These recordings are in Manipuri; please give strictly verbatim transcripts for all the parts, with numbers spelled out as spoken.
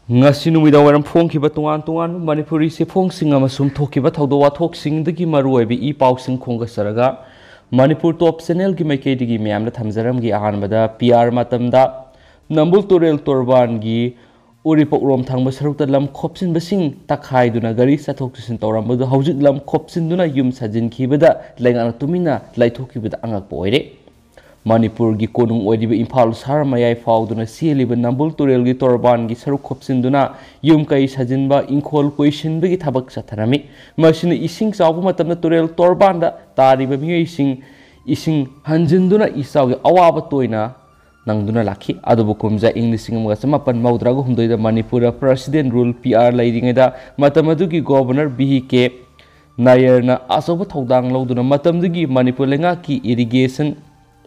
ꯉꯁꯤ ꯅꯨꯃꯤꯗꯥꯡ ꯋꯥꯏꯔꯝ ꯐꯣꯡꯈꯤꯕ ꯇꯣꯉꯥꯟ ꯇꯣꯉꯥꯟꯕ ꯃꯅꯤꯄꯨꯔꯤ ꯆꯦꯐꯣꯡꯁꯤꯡ ꯑꯃꯁꯨꯡ ꯊꯣꯛꯈꯤꯕ ꯊꯧꯗꯣꯛ ꯋꯥꯊꯣꯛꯁꯤꯡꯗꯒꯤ ꯃꯔꯨꯑꯣꯏꯕ ꯏ ꯄꯥꯎꯁꯤꯡ ꯈꯣꯝꯒꯠꯆꯔꯒ, ꯃꯅꯤꯄꯨꯔ ꯇꯣꯞ ꯆꯦꯅꯦꯜꯒꯤ ꯃꯥꯏꯀꯩꯗꯒꯤ ꯃꯌꯥꯝꯗ ꯊꯝꯖꯔꯝꯒꯦ꯫ ꯑꯍꯥꯟꯕꯗ ꯄꯤ ꯑꯥꯔ ꯃꯇꯝꯗ ꯅꯝꯕꯨꯜ ꯇꯨꯔꯦꯜ ꯇꯣꯔꯕꯥꯟꯒꯤ ꯎꯔꯤꯄꯣꯛꯔꯣꯝ ꯊꯪꯕ ꯁꯔꯨꯛꯇ ꯂꯝ ꯈꯣꯞꯆꯤꯟꯕꯁꯤꯡ ꯇꯛꯈꯥꯏꯗꯨꯅ ꯒꯥꯔꯤ ꯆꯠꯊꯣꯛ ꯆꯠꯁꯤꯟ ꯇꯧꯔꯝꯕꯗꯨ ꯍꯧꯖꯤꯛ ꯂꯝ ꯈꯣꯞꯆꯤꯟꯗꯨꯅ ꯌꯨꯝ ꯁꯥꯖꯤꯟꯈꯤꯕꯗ ꯂꯩꯉꯥꯛꯅ ꯇꯨꯃꯤꯟꯅ ꯂꯩꯊꯣꯛꯈꯤꯕꯗ ꯑꯉꯛꯄ ꯑꯣꯏꯔꯦ꯫ ꯃꯅꯤꯄꯨꯔꯒꯤ ꯀꯣꯅꯨꯡ ꯑꯣꯏꯔꯤꯕ ꯏꯝꯐꯥꯜ ꯁꯍꯔ ꯃꯌꯥꯏ ꯐꯥꯎꯗꯨꯅ ꯆꯦꯜꯂꯤꯕ ꯅꯝꯕꯨꯜ ꯇꯨꯔꯦꯜꯒꯤ ꯇꯣꯔꯕꯥꯟꯒꯤ ꯁꯔꯨꯛ ꯈꯣꯞꯆꯤꯟꯗꯨꯅ ꯌꯨꯝ ꯀꯩ ꯁꯥꯖꯤꯟꯕ, ꯏꯪꯈꯣꯜ ꯀꯣꯏꯁꯤꯟꯕꯒꯤ ꯊꯕꯛ ꯆꯠꯊꯔꯝꯃꯤ꯫ ꯃꯁꯤꯅ ꯏꯁꯤꯡ ꯆꯥꯎꯕ ꯃꯇꯝꯗ ꯇꯨꯔꯦꯜ ꯇꯣꯔꯕꯥꯟꯗ ꯇꯥꯔꯤꯕ ꯃꯤꯑꯣꯏꯁꯤꯡ ꯏꯁꯤꯡ ꯍꯟꯖꯤꯟꯗꯨꯅ ꯏꯆꯥꯎꯒꯤ ꯑꯋꯥꯕ ꯇꯣꯏꯅ ꯅꯪꯗꯨꯅ ꯂꯥꯛꯈꯤ꯫ ꯑꯗꯨꯕꯨ ꯀꯨꯝꯖꯥ ꯏꯪ ꯂꯤꯁꯤꯡ ꯑꯃꯒ ꯆꯃꯥꯄꯟ ꯃꯧꯗ꯭ꯔꯥꯒ ꯍꯨꯝꯗꯣꯏꯗ ꯃꯅꯤꯄꯨꯔꯗ ꯄ꯭ꯔꯁꯤꯗꯦꯟ ꯔꯨꯜ, ꯄꯤ ꯑꯥꯔ, ꯂꯩꯔꯤꯉꯩꯗ ꯃꯇꯝ ꯑꯗꯨꯒꯤ ꯒꯣꯚꯔꯅꯔ ꯚꯤ ꯀꯦ ꯅꯥꯌꯔꯅ ꯑꯆꯧꯕ ꯊꯧꯗꯥꯡ ꯂꯧꯗꯨꯅ ꯃꯇꯝꯗꯨꯒꯤ ꯃꯅꯤꯄꯨꯔ ꯂꯩꯉꯥꯛꯀꯤ Irrigation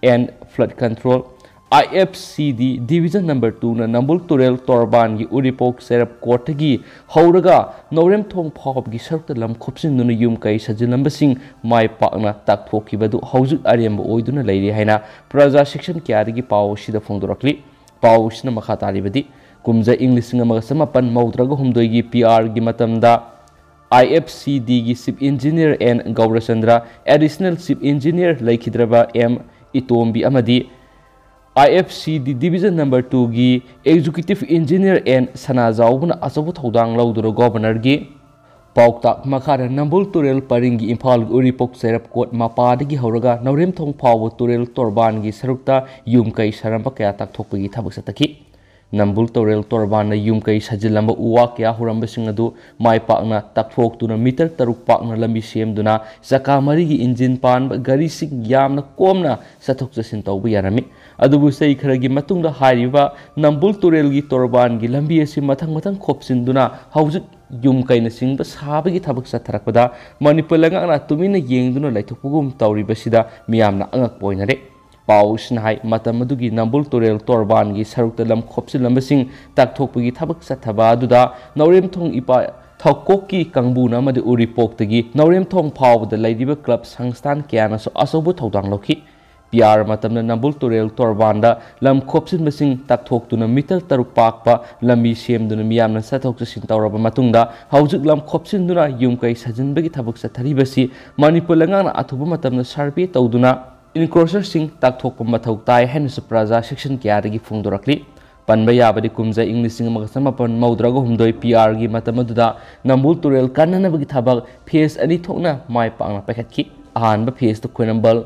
and Flood Control, I F C D, Division Number Two ꯅ ꯅꯝꯕꯨꯜ ꯇꯨꯔꯦꯜ ꯇꯣꯔꯕꯥꯟꯒꯤ ꯎꯔꯤꯄꯣꯛ ꯆꯩꯔꯞ ꯀꯣꯠꯇꯒꯤ ꯍꯧꯔꯒ ꯅꯧꯔꯦꯝꯊꯣꯡ ꯐꯥꯎꯕꯒꯤ ꯁꯔꯨꯛꯇ ꯂꯝ ꯈꯣꯞꯆꯤꯟꯗꯨꯅ ꯌꯨꯝ ꯀꯩ ꯁꯥꯖꯤꯜꯂꯝꯕꯁꯤꯡ ꯃꯥꯏ ꯄꯥꯛꯅ ꯇꯥꯛꯊꯣꯛꯈꯤꯕꯗꯨ ꯍꯧꯖꯤꯛ ꯑꯔꯦꯝꯕ ꯑꯣꯏꯗꯨꯅ ꯂꯩꯔꯤ ꯍꯥꯏꯅ ꯄ꯭ꯔꯖꯥ ꯁꯦꯛꯁꯟ ꯀꯌꯥꯗꯒꯤ ꯄꯥꯎ ꯑꯁꯤꯗ ꯐꯣꯡꯗꯣꯔꯛꯂꯤ꯫ ꯄꯥꯎ ꯑꯁꯤꯅ ꯃꯈꯥ ꯇꯥꯔꯤꯕꯗꯤ, ꯀꯨꯝꯖꯥ ꯏꯪ ꯂꯤꯁꯤꯡ ꯑꯃꯒ ꯆꯃꯥꯄꯟ ꯃꯧꯗ꯭ꯔꯥꯒ ꯍꯨꯝꯗꯣꯏꯒꯤ ꯄꯤ ꯑꯥꯔꯒꯤ ꯃꯇꯝꯗ I F C D ꯒꯤ Chief Engineer N ꯒꯧꯔꯆꯟꯗ꯭ꯔ, Additional Chief Engineer ꯂꯩꯈꯤꯗ꯭ꯔꯕ ꯑꯦꯝ ꯏꯇꯣꯝꯕꯤ ꯑꯃꯗꯤ I F C D Division Number Two ꯒꯤ Executive Engineer N ꯁꯅꯥꯖꯥꯎꯕꯅ ꯑꯆꯧꯕ ꯊꯧꯗꯥꯡ ꯂꯧꯗꯨꯅ ꯒꯣꯚꯔꯅꯔꯒꯤ ꯄꯥꯎꯇꯥꯛ ꯃꯈꯥꯗ ꯅꯝꯕꯨꯜ ꯇꯨꯔꯦꯜ ꯄꯔꯤꯡꯒꯤ ꯏꯝꯐꯥꯜꯒꯤ ꯎꯔꯤꯄꯣꯛ ꯆꯩꯔꯞ ꯀꯣꯠ ꯃꯄꯥꯗꯒꯤ ꯍꯧꯔꯒ ꯅꯧꯔꯦꯝꯊꯣꯡ ꯐꯥꯎꯕ ꯇꯨꯔꯦꯜ ꯇꯣꯔꯕꯥꯟꯒꯤ ꯁꯔꯨꯛꯇ ꯌꯨꯝ ꯀꯩ ꯁꯥꯔꯝꯕ ꯀꯌꯥ ꯇꯥꯛꯊꯣꯛꯄꯒꯤ ꯊꯕꯛ ꯆꯠꯊꯈꯤ꯫ ꯅꯝꯕꯨꯜ ꯇꯨꯔꯦꯜ ꯇꯣꯔꯕꯥꯟꯅ ꯌꯨꯝ ꯀꯩ ꯁꯥꯖꯤꯜꯂꯝꯕ ꯎ ꯋꯥ ꯀꯌꯥ ꯍꯧꯔꯝꯕꯁꯤꯡ ꯑꯗꯨ ꯃꯥꯏ ꯄꯥꯛꯅ ꯇꯥꯛꯊꯣꯛꯇꯨꯅ ꯃꯤꯇꯔ ꯇꯔꯨꯛ ꯄꯥꯛꯅ ꯂꯝꯕꯤ ꯁꯦꯝꯗꯨꯅ ꯆꯀꯥ ꯃꯔꯤꯒꯤ ꯏꯟꯖꯤꯟ ꯄꯥꯟꯕ ꯒꯥꯔꯤꯁꯤꯡ ꯌꯥꯝꯅ ꯀꯣꯝꯅ ꯆꯠꯊꯣꯛ ꯆꯠꯁꯤꯟ ꯇꯧꯕ ꯌꯥꯔꯝꯃꯤ꯫ ꯑꯗꯨꯕꯨ ꯆꯍꯤ ꯈꯔꯒꯤ ꯃꯇꯨꯡꯗ ꯍꯥꯏꯔꯤꯕ ꯅꯝꯕꯨꯜ ꯇꯨꯔꯦꯜꯒꯤ ꯇꯣꯔꯕꯥꯟꯒꯤ ꯂꯝꯕꯤ ꯑꯁꯤ ꯃꯊꯪ ꯃꯊꯪ ꯈꯣꯞꯆꯤꯟꯗꯨꯅ ꯍꯧꯖꯤꯛ ꯌꯨꯝ ꯀꯩꯅꯆꯤꯡꯕ ꯁꯥꯕꯒꯤ ꯊꯕꯛ ꯆꯠꯊꯔꯛꯄꯗ ꯃꯅꯤꯄꯨꯔ ꯂꯩꯉꯥꯛꯅ ꯇꯨꯃꯤꯟꯅ ꯌꯦꯡꯗꯨꯅ ꯂꯩꯊꯣꯛꯄꯒꯨꯝ ꯇꯧꯔꯤꯕꯁꯤꯗ ꯃꯤꯌꯥꯝꯅ ꯑꯉꯛꯄ ꯑꯣꯏꯅꯔꯦ꯫ ꯄꯥꯎꯁꯤꯅ ꯍꯥꯏ, ꯃꯇꯝ ꯑꯗꯨꯒꯤ ꯅꯝꯕꯨꯜ ꯇꯨꯔꯦꯜ ꯇꯣꯔꯕꯥꯟꯒꯤ ꯁꯔꯨꯛꯇ ꯂꯝ ꯈꯣꯞꯆꯤꯜꯂꯝꯕꯁꯤꯡ ꯇꯥꯛꯊꯣꯛꯄꯒꯤ ꯊꯕꯛ ꯆꯠꯊꯕ ꯑꯗꯨꯗ ꯅꯧꯔꯦꯝꯊꯣꯡ ꯏꯄꯥ ꯊꯧꯀꯣꯛꯀꯤ ꯀꯥꯡꯕꯨꯅ ꯑꯃꯗꯤ ꯎꯔꯤꯄꯣꯛꯇꯒꯤ ꯅꯧꯔꯦꯝꯊꯣꯡ ꯐꯥꯎꯕꯗ ꯂꯩꯔꯤꯕ ꯀ꯭ꯂꯕ ꯁꯪꯁꯊꯥꯟ ꯀꯌꯥꯅꯁꯨ ꯑꯆꯧꯕ ꯊꯧꯗꯥꯡ ꯂꯧꯈꯤ꯫ ꯄꯤ ꯑꯥꯔ ꯃꯇꯝꯗ ꯅꯝꯕꯨꯜ ꯇꯨꯔꯦꯜ ꯇꯣꯔꯕꯥꯟꯗ ꯂꯝ ꯈꯣꯞꯆꯤꯟꯕꯁꯤꯡ ꯇꯥꯛꯊꯣꯛꯇꯨꯅ ꯃꯤꯇꯔ ꯇꯔꯨꯛ ꯄꯥꯛꯄ ꯂꯝꯕꯤ ꯁꯦꯝꯗꯨꯅ ꯃꯤꯌꯥꯝꯅ ꯆꯠꯊꯣꯛ ꯆꯠꯁꯤꯟ ꯇꯧꯔꯕ ꯃꯇꯨꯡꯗ, ꯍꯧꯖꯤꯛ ꯂꯝ ꯈꯣꯞꯆꯤꯟꯗꯨꯅ ꯌꯨꯝ ꯀꯩ ꯁꯥꯖꯤꯟꯕꯒꯤ ꯊꯕꯛ ꯆꯠꯊꯔꯤꯕꯁꯤ ꯃꯅꯤꯄꯨꯔ ꯂꯩꯉꯥꯛꯅ ꯑꯊꯨꯕ ꯃꯇꯝꯗ ꯁꯔꯚꯦ ꯇꯧꯗꯨꯅ ꯏꯟꯀ꯭ꯔꯣꯆꯔꯁꯤꯡ ꯇꯥꯛꯊꯣꯛꯄ ꯃꯊꯧ ꯇꯥꯏ ꯍꯥꯏꯅꯁꯨ ꯄ꯭ꯔꯖꯥ ꯁꯦꯛꯁꯟ ꯀꯌꯥꯗꯒꯤ ꯐꯣꯡꯗꯣꯔꯛꯂꯤ꯫ ꯄꯟꯕ ꯌꯥꯕꯗꯤ, ꯀꯨꯝꯖꯥ ꯏꯪ ꯂꯤꯁꯤꯡ ꯑꯃꯒ ꯆꯃꯥꯄꯟ ꯃꯧꯗ꯭ꯔꯥꯒ ꯍꯨꯝꯗꯣꯏ ꯄꯤ ꯑꯥꯔꯒꯤ ꯃꯇꯝ ꯑꯗꯨꯗ ꯅꯝꯕꯨꯜ ꯇꯨꯔꯦꯜ ꯀꯟꯅꯅꯕꯒꯤ ꯊꯕꯛ ꯐꯦꯁ ꯑꯅꯤ ꯊꯣꯛꯅ ꯃꯥꯏ ꯄꯥꯛꯅ ꯄꯥꯏꯈꯠꯈꯤ꯫ ꯑꯍꯥꯟꯕ ꯐꯦꯁꯇ ꯈꯣꯏꯔꯝꯕꯜ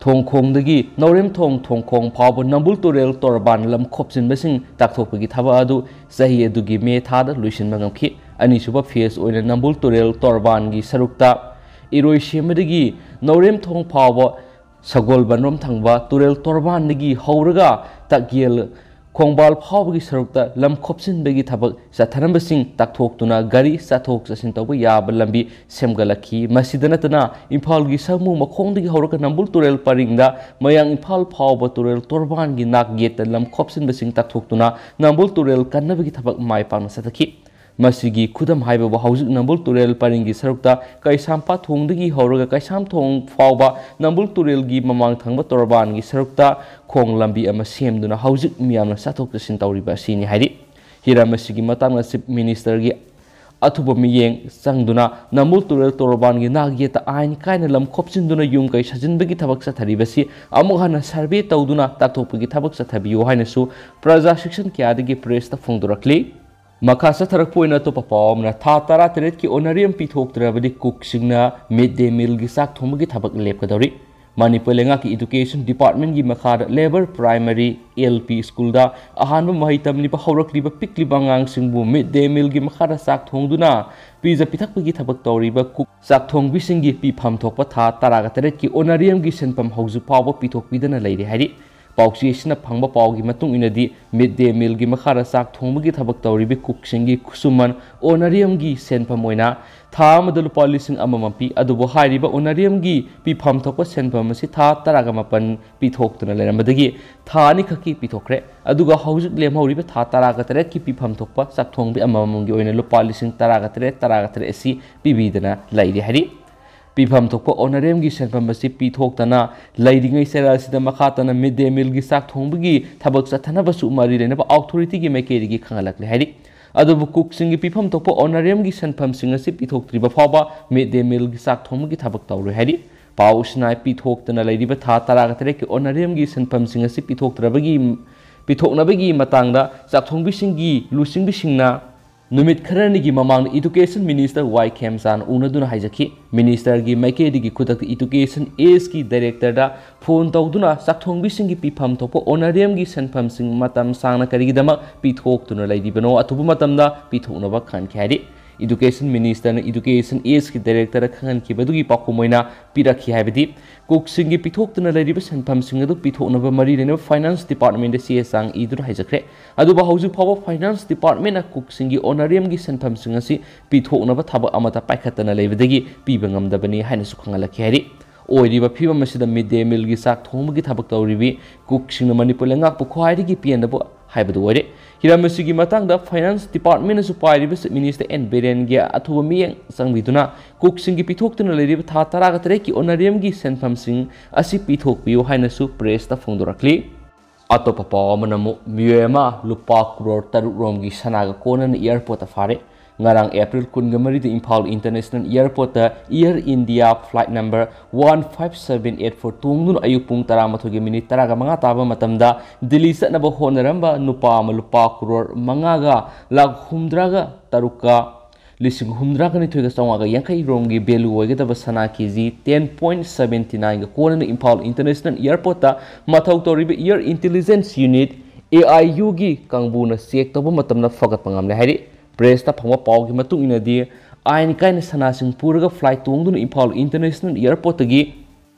ꯊꯣꯡꯈꯣꯡꯗꯒꯤ ꯅꯧꯔꯦꯝꯊꯣꯡ ꯊꯣꯡꯈꯣꯡ ꯐꯥꯎꯕ ꯅꯝꯕꯨꯜ ꯇꯨꯔꯦꯜ ꯇꯣꯔꯕꯥꯟ ꯂꯝ ꯈꯣꯞꯆꯤꯟꯕꯁꯤꯡ ꯇꯥꯛꯊꯣꯛꯄꯒꯤ ꯊꯕꯛ ꯑꯗꯨ ꯆꯍꯤ ꯑꯗꯨꯒꯤ ꯃꯦ ꯊꯥꯗ ꯂꯣꯏꯁꯤꯟꯕ ꯉꯝꯈꯤ꯫ ꯑꯅꯤꯁꯨꯕ ꯐꯦꯁ ꯑꯣꯏꯅ ꯅꯝꯕꯨꯜ ꯇꯨꯔꯦꯜ ꯇꯣꯔꯕꯥꯟꯒꯤ ꯁꯔꯨꯛꯇ ꯏꯔꯣꯏꯁꯦꯝꯕꯗꯒꯤ ꯅꯧꯔꯦꯝꯊꯣꯡ ꯐꯥꯎꯕ ꯁꯒꯣꯜꯕꯟꯔꯣꯝ ꯊꯪꯕ ꯇꯨꯔꯦꯜ ꯇꯣꯔꯕꯥꯟꯗꯒꯤ ꯍꯧꯔꯒ ꯇꯛꯌꯦꯜ ꯈꯣꯡꯕꯥꯜ ꯐꯥꯎꯕꯒꯤ ꯁꯔꯨꯛꯇ ꯂꯝ ꯈꯣꯞꯆꯤꯟꯕꯒꯤ ꯊꯕꯛ ꯆꯠꯊꯔꯝꯕꯁꯤꯡ ꯇꯥꯛꯊꯣꯛꯇꯨꯅ ꯒꯥꯔꯤ ꯆꯠꯊꯣꯛ ꯆꯠꯁꯤꯟ ꯇꯧꯕ ꯌꯥꯕ ꯂꯝꯕꯤ ꯁꯦꯝꯒꯠꯂꯛꯈꯤ꯫ ꯃꯁꯤꯗ ꯅꯠꯇꯅ ꯏꯝꯐꯥꯜꯒꯤ ꯁꯥꯃꯨ ꯃꯈꯣꯡꯗꯒꯤ ꯍꯧꯔꯒ ꯅꯝꯕꯨꯜ ꯇꯨꯔꯦꯜ ꯄꯔꯤꯡꯗ ꯃꯌꯥꯡ ꯏꯝꯐꯥꯜ ꯐꯥꯎꯕ ꯇꯨꯔꯦꯜ ꯇꯣꯔꯕꯥꯟꯒꯤ ꯅꯥꯛ ꯌꯦꯠꯇ ꯂꯝ ꯈꯣꯞꯆꯤꯟꯕꯁꯤꯡ ꯇꯥꯛꯊꯣꯛꯇꯨꯅ ꯅꯝꯕꯨꯜ ꯇꯨꯔꯦꯜ ꯀꯟꯅꯕꯒꯤ ꯊꯕꯛ ꯃꯥꯏ ꯄꯥꯛꯅ ꯆꯠꯊꯈꯤ꯫ ꯃꯁꯤꯒꯤ ꯈꯨꯗꯝ ꯍꯥꯏꯕꯕꯨ ꯍꯧꯖꯤꯛ ꯅꯝꯕꯨꯜ ꯇꯨꯔꯦꯜ ꯄꯔꯤꯡꯒꯤ ꯁꯔꯨꯛꯇ ꯀꯩꯁꯥꯝꯄꯥꯠ ꯊꯣꯡꯗꯒꯤ ꯍꯧꯔꯒ ꯀꯩꯁꯥꯝꯊꯣꯡ ꯐꯥꯎꯕ ꯅꯝꯕꯨꯜ ꯇꯨꯔꯦꯜꯒꯤ ꯃꯃꯥꯡ ꯊꯪꯕ ꯇꯣꯔꯕꯥꯟꯒꯤ ꯁꯔꯨꯛꯇ ꯈꯣꯡ ꯂꯝꯕꯤ ꯑꯃ ꯁꯦꯝꯗꯨꯅ ꯍꯧꯖꯤꯛ ꯃꯤꯌꯥꯝꯅ ꯆꯠꯊꯣꯛ ꯆꯠꯁꯤꯟ ꯇꯧꯔꯤꯕ ꯑꯁꯤꯅꯤ ꯍꯥꯏꯔꯤ꯫ ꯍꯤꯔꯝ ꯑꯁꯤꯒꯤ ꯃꯇꯥꯡꯗ ꯆꯤꯐ ꯃꯤꯅꯤꯁꯇꯔꯒꯤ ꯑꯊꯨꯕ ꯃꯤꯠꯌꯦꯡ ꯆꯪꯗꯨꯅ ꯅꯝꯕꯨꯜ ꯇꯨꯔꯦꯜ ꯇꯣꯔꯕꯥꯟꯒꯤ ꯅꯥꯛ ꯌꯦꯠꯇ ꯑꯥꯏꯟ ꯀꯥꯏꯅ ꯂꯝ ꯈꯣꯞꯆꯤꯟꯗꯨꯅ ꯌꯨꯝ ꯀꯩ ꯁꯥꯖꯤꯟꯕꯒꯤ ꯊꯕꯛ ꯆꯠꯊꯔꯤꯕꯁꯤ ꯑꯃꯨꯛ ꯍꯟꯅ ꯁꯔꯚꯦ ꯇꯧꯗꯨꯅ ꯇꯥꯛꯊꯣꯛꯄꯒꯤ ꯊꯕꯛ ꯆꯠꯊꯕꯤꯌꯨ ꯍꯥꯏꯅꯁꯨ ꯄ꯭ꯔꯖꯥ ꯁꯦꯛꯁꯟ ꯀꯌꯥꯗꯒꯤ ꯄ꯭ꯔꯦꯁꯇ ꯐꯣꯡꯗꯣꯔꯛꯂꯤ꯫ ꯃꯈꯥ ꯆꯠꯊꯔꯛꯄ ꯑꯣꯏꯅ ꯑꯇꯣꯞꯄ ꯄꯥꯎ ꯑꯃꯅ, ꯊꯥ ꯇꯔꯥꯇꯔꯦꯠꯀꯤ ꯑꯣꯅꯔꯤꯌꯝ ꯄꯤꯊꯣꯛꯇ꯭ꯔꯕꯗꯤ ꯀꯨꯛꯁꯤꯡꯅ ꯃꯤꯗ ꯗꯦ ꯃꯤꯜꯒꯤ ꯆꯥꯛ ꯊꯣꯡꯕꯒꯤ ꯊꯕꯛ ꯂꯦꯞꯀꯗꯧꯔꯤ꯫ ꯃꯅꯤꯄꯨꯔ ꯂꯩꯉꯥꯛꯀꯤ ꯏꯗꯨꯀꯦꯁꯟ ꯗꯤꯄꯥꯔꯠꯃꯦꯟꯒꯤ ꯃꯈꯥꯗ ꯂꯦꯕꯔ ꯄ꯭ꯔꯥꯏꯃꯔꯤ, ꯑꯦꯜ ꯄꯤ ꯁ꯭ꯀꯨꯜꯗ ꯑꯍꯥꯟꯕ ꯃꯍꯩ ꯇꯝꯂꯤꯕ ꯍꯧꯔꯛꯂꯤꯕ ꯄꯤꯛꯂꯤꯕ ꯑꯉꯥꯡꯁꯤꯡꯕꯨ ꯃꯤꯗ ꯗꯦ ꯃꯤꯜꯒꯤ ꯃꯈꯥꯗ ꯆꯥꯛ ꯊꯣꯡꯗꯨꯅ ꯄꯤꯖ ꯄꯤꯊꯛꯄꯒꯤ ꯊꯕꯛ ꯇꯧꯔꯤꯕ ꯀꯨꯛ ꯆꯥꯛ ꯊꯣꯡꯕꯤꯁꯤꯡꯒꯤ ꯄꯤꯐꯝ ꯊꯣꯛꯄ ꯊꯥ ꯇꯔꯥꯒ ꯇꯔꯦꯠꯀꯤ ꯑꯣꯅꯔꯤꯌꯝꯒꯤ ꯁꯦꯟꯐꯝ ꯍꯧꯖꯤꯛ ꯐꯥꯎꯕ ꯄꯤꯊꯣꯛꯄꯤꯗꯅ ꯂꯩꯔꯤ ꯍꯥꯏꯔꯤ꯫ ꯄꯥꯎꯆꯦ ꯑꯁꯤꯅ ꯐꯪꯕ ꯄꯥꯎꯒꯤ ꯃꯇꯨꯡ ꯏꯟꯅꯗꯤ, ꯃꯤꯗ ꯗꯦ ꯃꯤꯜꯒꯤ ꯃꯈꯥꯗ ꯆꯥꯛ ꯊꯣꯡꯕꯒꯤ ꯊꯕꯛ ꯇꯧꯔꯤꯕ ꯀꯨꯛꯁꯤꯡꯒꯤ ꯈꯨꯠꯁꯨꯃꯟ ꯑꯣꯅꯔꯤꯌꯝꯒꯤ ꯁꯦꯟꯐꯝ ꯑꯣꯏꯅ ꯊꯥ ꯑꯃꯗ ꯂꯨꯄꯥ ꯂꯤꯁꯤꯡ ꯑꯃꯃꯝ ꯄꯤ꯫ ꯑꯗꯨꯕꯨ ꯍꯥꯏꯔꯤꯕ ꯑꯣꯅꯔꯤꯌꯝꯒꯤ ꯄꯤꯐꯝ ꯊꯣꯛꯄ ꯁꯦꯟꯐꯝ ꯑꯁꯤ ꯊꯥ ꯇꯔꯥꯒ ꯃꯥꯄꯟ ꯄꯤꯊꯣꯛꯇꯨꯅ ꯂꯩꯔꯝꯕꯗꯒꯤ ꯊꯥ ꯑꯅꯤꯈꯛꯀꯤ ꯄꯤꯊꯣꯛꯈ꯭ꯔꯦ꯫ ꯑꯗꯨꯒ ꯍꯧꯖꯤꯛ ꯂꯦꯝꯍꯧꯔꯤꯕ ꯊꯥ ꯇꯔꯥꯒ ꯇꯔꯦꯠꯀꯤ ꯄꯤꯐꯝ ꯊꯣꯛꯄ ꯆꯥꯛ ꯊꯣꯡꯕꯤ ꯑꯃꯃꯝꯒꯤ ꯑꯣꯏꯅ ꯂꯨꯄꯥ ꯂꯤꯁꯤꯡ ꯇꯔꯥꯒ ꯇꯔꯦꯠ, ꯇꯔꯥꯒ ꯇꯔꯦꯠ ꯑꯁꯤ ꯄꯤꯕꯤꯗꯅ ꯂꯩꯔꯤ ꯍꯥꯏꯔꯤ꯫ ꯄꯤꯐꯝ ꯊꯣꯛꯄ ꯑꯣꯅꯔꯦꯝꯒꯤ ꯁꯦꯟꯐꯝ ꯑꯁꯤ ꯄꯤꯊꯣꯛꯇꯅ ꯂꯩꯔꯤꯉꯩ ꯆꯩꯔꯥ ꯑꯁꯤꯗ ꯃꯈꯥ ꯇꯥꯅ ꯃꯤꯗ ꯗꯦ ꯃꯤꯜꯒꯤ ꯆꯥꯛ ꯊꯣꯡꯕꯒꯤ ꯊꯕꯛ ꯆꯠꯊꯅꯕꯁꯨ ꯃꯔꯤ ꯂꯩꯅꯕ ꯑꯣꯊꯣꯔꯤꯇꯤꯒꯤ ꯃꯥꯏꯀꯩꯗꯒꯤ ꯈꯪꯍꯜꯂꯛꯂꯦ ꯍꯥꯏꯔꯤ꯫ ꯑꯗꯨꯕꯨ ꯀꯨꯛꯁꯤꯡꯒꯤ ꯄꯤꯐꯝ ꯊꯣꯛꯄ ꯑꯣꯅꯔꯦꯝꯒꯤ ꯁꯦꯟꯐꯝꯁꯤꯡ ꯑꯁꯤ ꯄꯤꯊꯣꯛꯇ꯭ꯔꯤꯕ ꯐꯥꯎꯕ ꯃꯤꯗ ꯗꯦ ꯃꯤꯜꯒꯤ ꯆꯥꯛ ꯊꯣꯡꯕꯒꯤ ꯊꯕꯛ ꯇꯧꯔꯣꯏ ꯍꯥꯏꯔꯤ꯫ ꯄꯥꯎ ꯁꯤꯅꯥꯏ ꯄꯤꯊꯣꯛꯇꯅ ꯂꯩꯔꯤꯕ ꯊꯥ ꯇꯔꯥꯒ ꯇꯔꯦꯠꯀꯤ ꯑꯣꯅꯔꯦꯝꯒꯤ ꯁꯦꯟꯐꯝꯁꯤꯡ ꯑꯁꯤ ꯄꯤꯊꯣꯛꯇ꯭ꯔꯕꯒꯤ ꯄꯤꯊꯣꯛꯅꯕꯒꯤ ꯃꯇꯥꯡꯗ ꯆꯥꯛꯊꯣꯡꯕꯤꯁꯤꯡꯒꯤ ꯂꯨꯆꯤꯡꯕꯤꯁꯤꯡꯅ ꯅꯨꯃꯤꯠ ꯈꯔꯅꯤꯒꯤ ꯃꯃꯥꯡꯗ ꯏꯗꯨꯀꯦꯁꯟ ꯃꯤꯅꯤꯁꯇꯔ ꯋꯥꯏ ꯈꯦꯝꯆꯥꯟ ꯎꯅꯗꯨꯅ ꯍꯥꯏꯖꯈꯤ꯫ ꯃꯤꯅꯤꯁꯇꯔꯒꯤ ꯃꯥꯏꯀꯩꯗꯒꯤ ꯈꯨꯗꯛꯇ ꯏꯗꯨꯀꯦꯁꯟ ꯑꯦꯁꯀꯤ ꯗꯥꯏꯔꯦꯛꯇꯔꯗ ꯐꯣꯟ ꯇꯧꯗꯨꯅ ꯆꯥꯛꯊꯣꯡꯕꯤꯁꯤꯡꯒꯤ ꯄꯤꯐꯝ ꯊꯣꯛꯄ ꯑꯣꯅꯔꯦꯝꯒꯤ ꯁꯦꯟꯐꯝꯁꯤꯡ ꯃꯇꯝ ꯁꯥꯡꯅ ꯀꯔꯤꯒꯤꯗꯃꯛ ꯄꯤꯊꯣꯛꯇꯨꯅ ꯂꯩꯔꯤꯕꯅꯣ, ꯑꯊꯨꯕ ꯃꯇꯝꯗ ꯄꯤꯊꯣꯛꯅꯕ ꯈꯪꯍꯟꯈꯤ ꯍꯥꯏꯔꯤ꯫ ꯏꯗꯨꯀꯦꯁꯟ ꯃꯤꯅꯤꯁꯇꯔꯅ ꯏꯗꯨꯀꯦꯁꯟ ꯑꯦꯁꯀꯤ ꯗꯥꯏꯔꯦꯛꯇꯔꯗ ꯈꯪꯍꯟꯈꯤꯕꯗꯨꯒꯤ ꯄꯥꯎꯈꯨꯝ ꯑꯣꯏꯅ ꯄꯤꯔꯛꯈꯤ ꯍꯥꯏꯕꯗꯤ ꯀꯨꯛꯁꯤꯡꯒꯤ ꯄꯤꯊꯣꯛꯇꯨꯅ ꯂꯩꯔꯤꯕ ꯁꯦꯟꯐꯝꯁꯤꯡ ꯑꯗꯨ ꯄꯤꯊꯣꯛꯅꯕ ꯃꯔꯤ ꯂꯩꯅꯕ ꯐꯥꯏꯅꯥꯟꯁ ꯗꯤꯄꯥꯔꯠꯃꯦꯟꯗ ꯆꯦ ꯆꯥꯡ ꯏꯗꯨꯅ ꯍꯥꯏꯖꯈ꯭ꯔꯦ꯫ ꯑꯗꯨꯕꯨ ꯍꯧꯖꯤꯛ ꯐꯥꯎꯕ ꯐꯥꯏꯅꯥꯟꯁ ꯗꯤꯄꯥꯔꯠꯃꯦꯟꯅ ꯀꯨꯛꯁꯤꯡꯒꯤ ꯑꯣꯅꯔꯦꯝꯒꯤ ꯁꯦꯟꯐꯝꯁꯤꯡ ꯑꯁꯤ ꯄꯤꯊꯣꯛꯅꯕ ꯊꯕꯛ ꯑꯃꯠꯇ ꯄꯥꯏꯈꯠꯇꯅ ꯂꯩꯕꯗꯒꯤ ꯄꯤꯕ ꯉꯝꯗꯕꯅꯤ ꯍꯥꯏꯅꯁꯨ ꯈꯪꯍꯜꯂꯛꯈꯤ ꯍꯥꯏꯔꯤ꯫ ꯑꯣꯏꯔꯤꯕ ꯐꯤꯕꯝ ꯑꯁꯤꯗ ꯃꯤꯗ ꯗꯦ ꯃꯤꯜꯒꯤ ꯆꯥꯛ ꯊꯣꯡꯕꯒꯤ ꯊꯕꯛ ꯇꯧꯔꯤꯕꯤ ꯀꯨꯛꯁꯤꯡꯅ ꯃꯅꯤꯄꯨꯔ ꯂꯩꯉꯥꯛꯄꯨ ꯈ꯭ꯋꯥꯏꯗꯒꯤ ꯄꯦꯟꯗꯕ ꯍꯥꯏꯕꯗꯨ ꯑꯣꯏꯔꯦ꯫ ꯍꯤꯔꯝ ꯑꯁꯤꯒꯤ ꯃꯇꯥꯡꯗ ꯐꯥꯏꯅꯥꯟꯁ ꯗꯤꯄꯥꯔꯠꯃꯦꯟꯅꯁꯨ ꯄꯥꯏꯔꯤꯕ ꯆꯤꯐ ꯃꯤꯅꯤꯁꯇꯔ ꯑꯦꯟ ꯕꯤꯔꯦꯟꯒꯤ ꯑꯊꯨꯕ ꯃꯤꯠꯌꯦꯡ ꯆꯪꯕꯤꯗꯨꯅ ꯀꯨꯛꯁꯤꯡꯒꯤ ꯄꯤꯊꯣꯛꯇꯨꯅ ꯂꯩꯔꯤꯕ ꯊꯥ ꯇꯔꯥꯒ ꯇꯔꯦꯠꯀꯤ ꯑꯣꯅꯔꯦꯝꯒꯤ ꯁꯦꯟꯐꯝꯁꯤꯡ ꯑꯁꯤ ꯄꯤꯊꯣꯛꯄꯤꯌꯨ ꯍꯥꯏꯅꯁꯨ ꯄ꯭ꯔꯦꯁꯇ ꯐꯣꯡꯗꯣꯔꯛꯂꯤ꯫ ꯑꯇꯣꯞꯄ ꯄꯥꯎ ꯑꯃꯅ ꯑꯃꯨꯛ ꯃꯤꯑꯣꯏ ꯑꯃ ꯂꯨꯄꯥ ꯀ꯭ꯔꯣꯔ ꯇꯔꯨꯛ ꯔꯣꯝꯒꯤ ꯁꯅꯥꯒ ꯀꯣꯟꯅꯅ ꯑꯦꯌꯥꯔꯄꯣꯔꯠꯇ ꯐꯥꯔꯦ꯫ ꯉꯔꯥꯡ ꯑꯦꯄ꯭ꯔꯤꯜ ꯀꯨꯟꯒ ꯃꯔꯤꯗ ꯏꯝꯐꯥꯜ ꯏꯟꯇꯔꯅꯦꯁꯅꯦꯜ ꯑꯦꯌꯥꯔꯄꯣꯔꯠꯇ Air India flight number one five seven eight four ꯇꯣꯡꯗꯨꯅ ꯑꯌꯨꯛ ꯄꯨꯡ ꯇꯔꯥꯃꯥꯊꯣꯏꯒꯤ ꯃꯤꯅꯤꯠ ꯇꯔꯥꯒ ꯃꯉꯥ ꯇꯥꯕ ꯃꯇꯝꯗ ꯗꯤꯜꯂꯤ ꯆꯠꯅꯕ ꯍꯣꯠꯅꯔꯝꯕ ꯅꯨꯄꯥ ꯑꯃ ꯂꯨꯄꯥ ꯀ꯭ꯔꯣꯔ ꯃꯉꯥꯒ ꯂꯥꯈ ꯍꯨꯝꯗ꯭ꯔꯥꯒ ꯇꯔꯨꯛꯀ ꯂꯤꯁꯤꯡ ꯍꯨꯝꯗ꯭ꯔꯥꯒ ꯅꯤꯊꯣꯏꯒ ꯆꯥꯝꯃꯉꯥꯒ ꯌꯥꯡꯈꯩ ꯔꯣꯝꯒꯤ ꯚꯦꯂꯨ ꯑꯣꯏꯒꯗꯕ ꯁꯅꯥ ꯀꯦ ꯖꯤ ꯇꯦꯟ ꯄꯣꯏꯟ ꯁꯚꯦꯟꯇꯤ ꯅꯥꯏꯟꯒ ꯀꯣꯟꯅꯅ ꯏꯝꯐꯥꯜ ꯏꯟꯇꯔꯅꯦꯁꯅꯦꯜ ꯑꯦꯌꯥꯔꯄꯣꯔꯠꯇ ꯃꯊꯧ ꯇꯧꯔꯤꯕ air intelligence unit, A I ꯌꯨꯒꯤ ꯀꯥꯡꯕꯨꯅ ꯆꯦꯛ ꯇꯧꯕ ꯃꯇꯝꯗ ꯐꯒꯠꯄ ꯉꯝꯂꯦ ꯍꯥꯏꯔꯤ꯫ ꯄ꯭ꯔꯦꯁꯇ ꯐꯪꯕ ꯄꯥꯎꯒꯤ ꯃꯇꯨꯡ ꯏꯟꯅꯗꯤ, ꯑꯥꯏꯟ ꯀꯥꯏꯅ ꯁꯅꯥꯁꯤꯡ ꯄꯨꯔꯒ ꯐ꯭ꯂꯥꯏꯠ ꯇꯣꯡꯗꯨꯅ ꯏꯝꯐꯥꯜ ꯏꯟꯇꯔꯅꯦꯁꯅꯦꯜ ꯑꯦꯌꯥꯔꯄꯣꯔꯠꯇꯒꯤ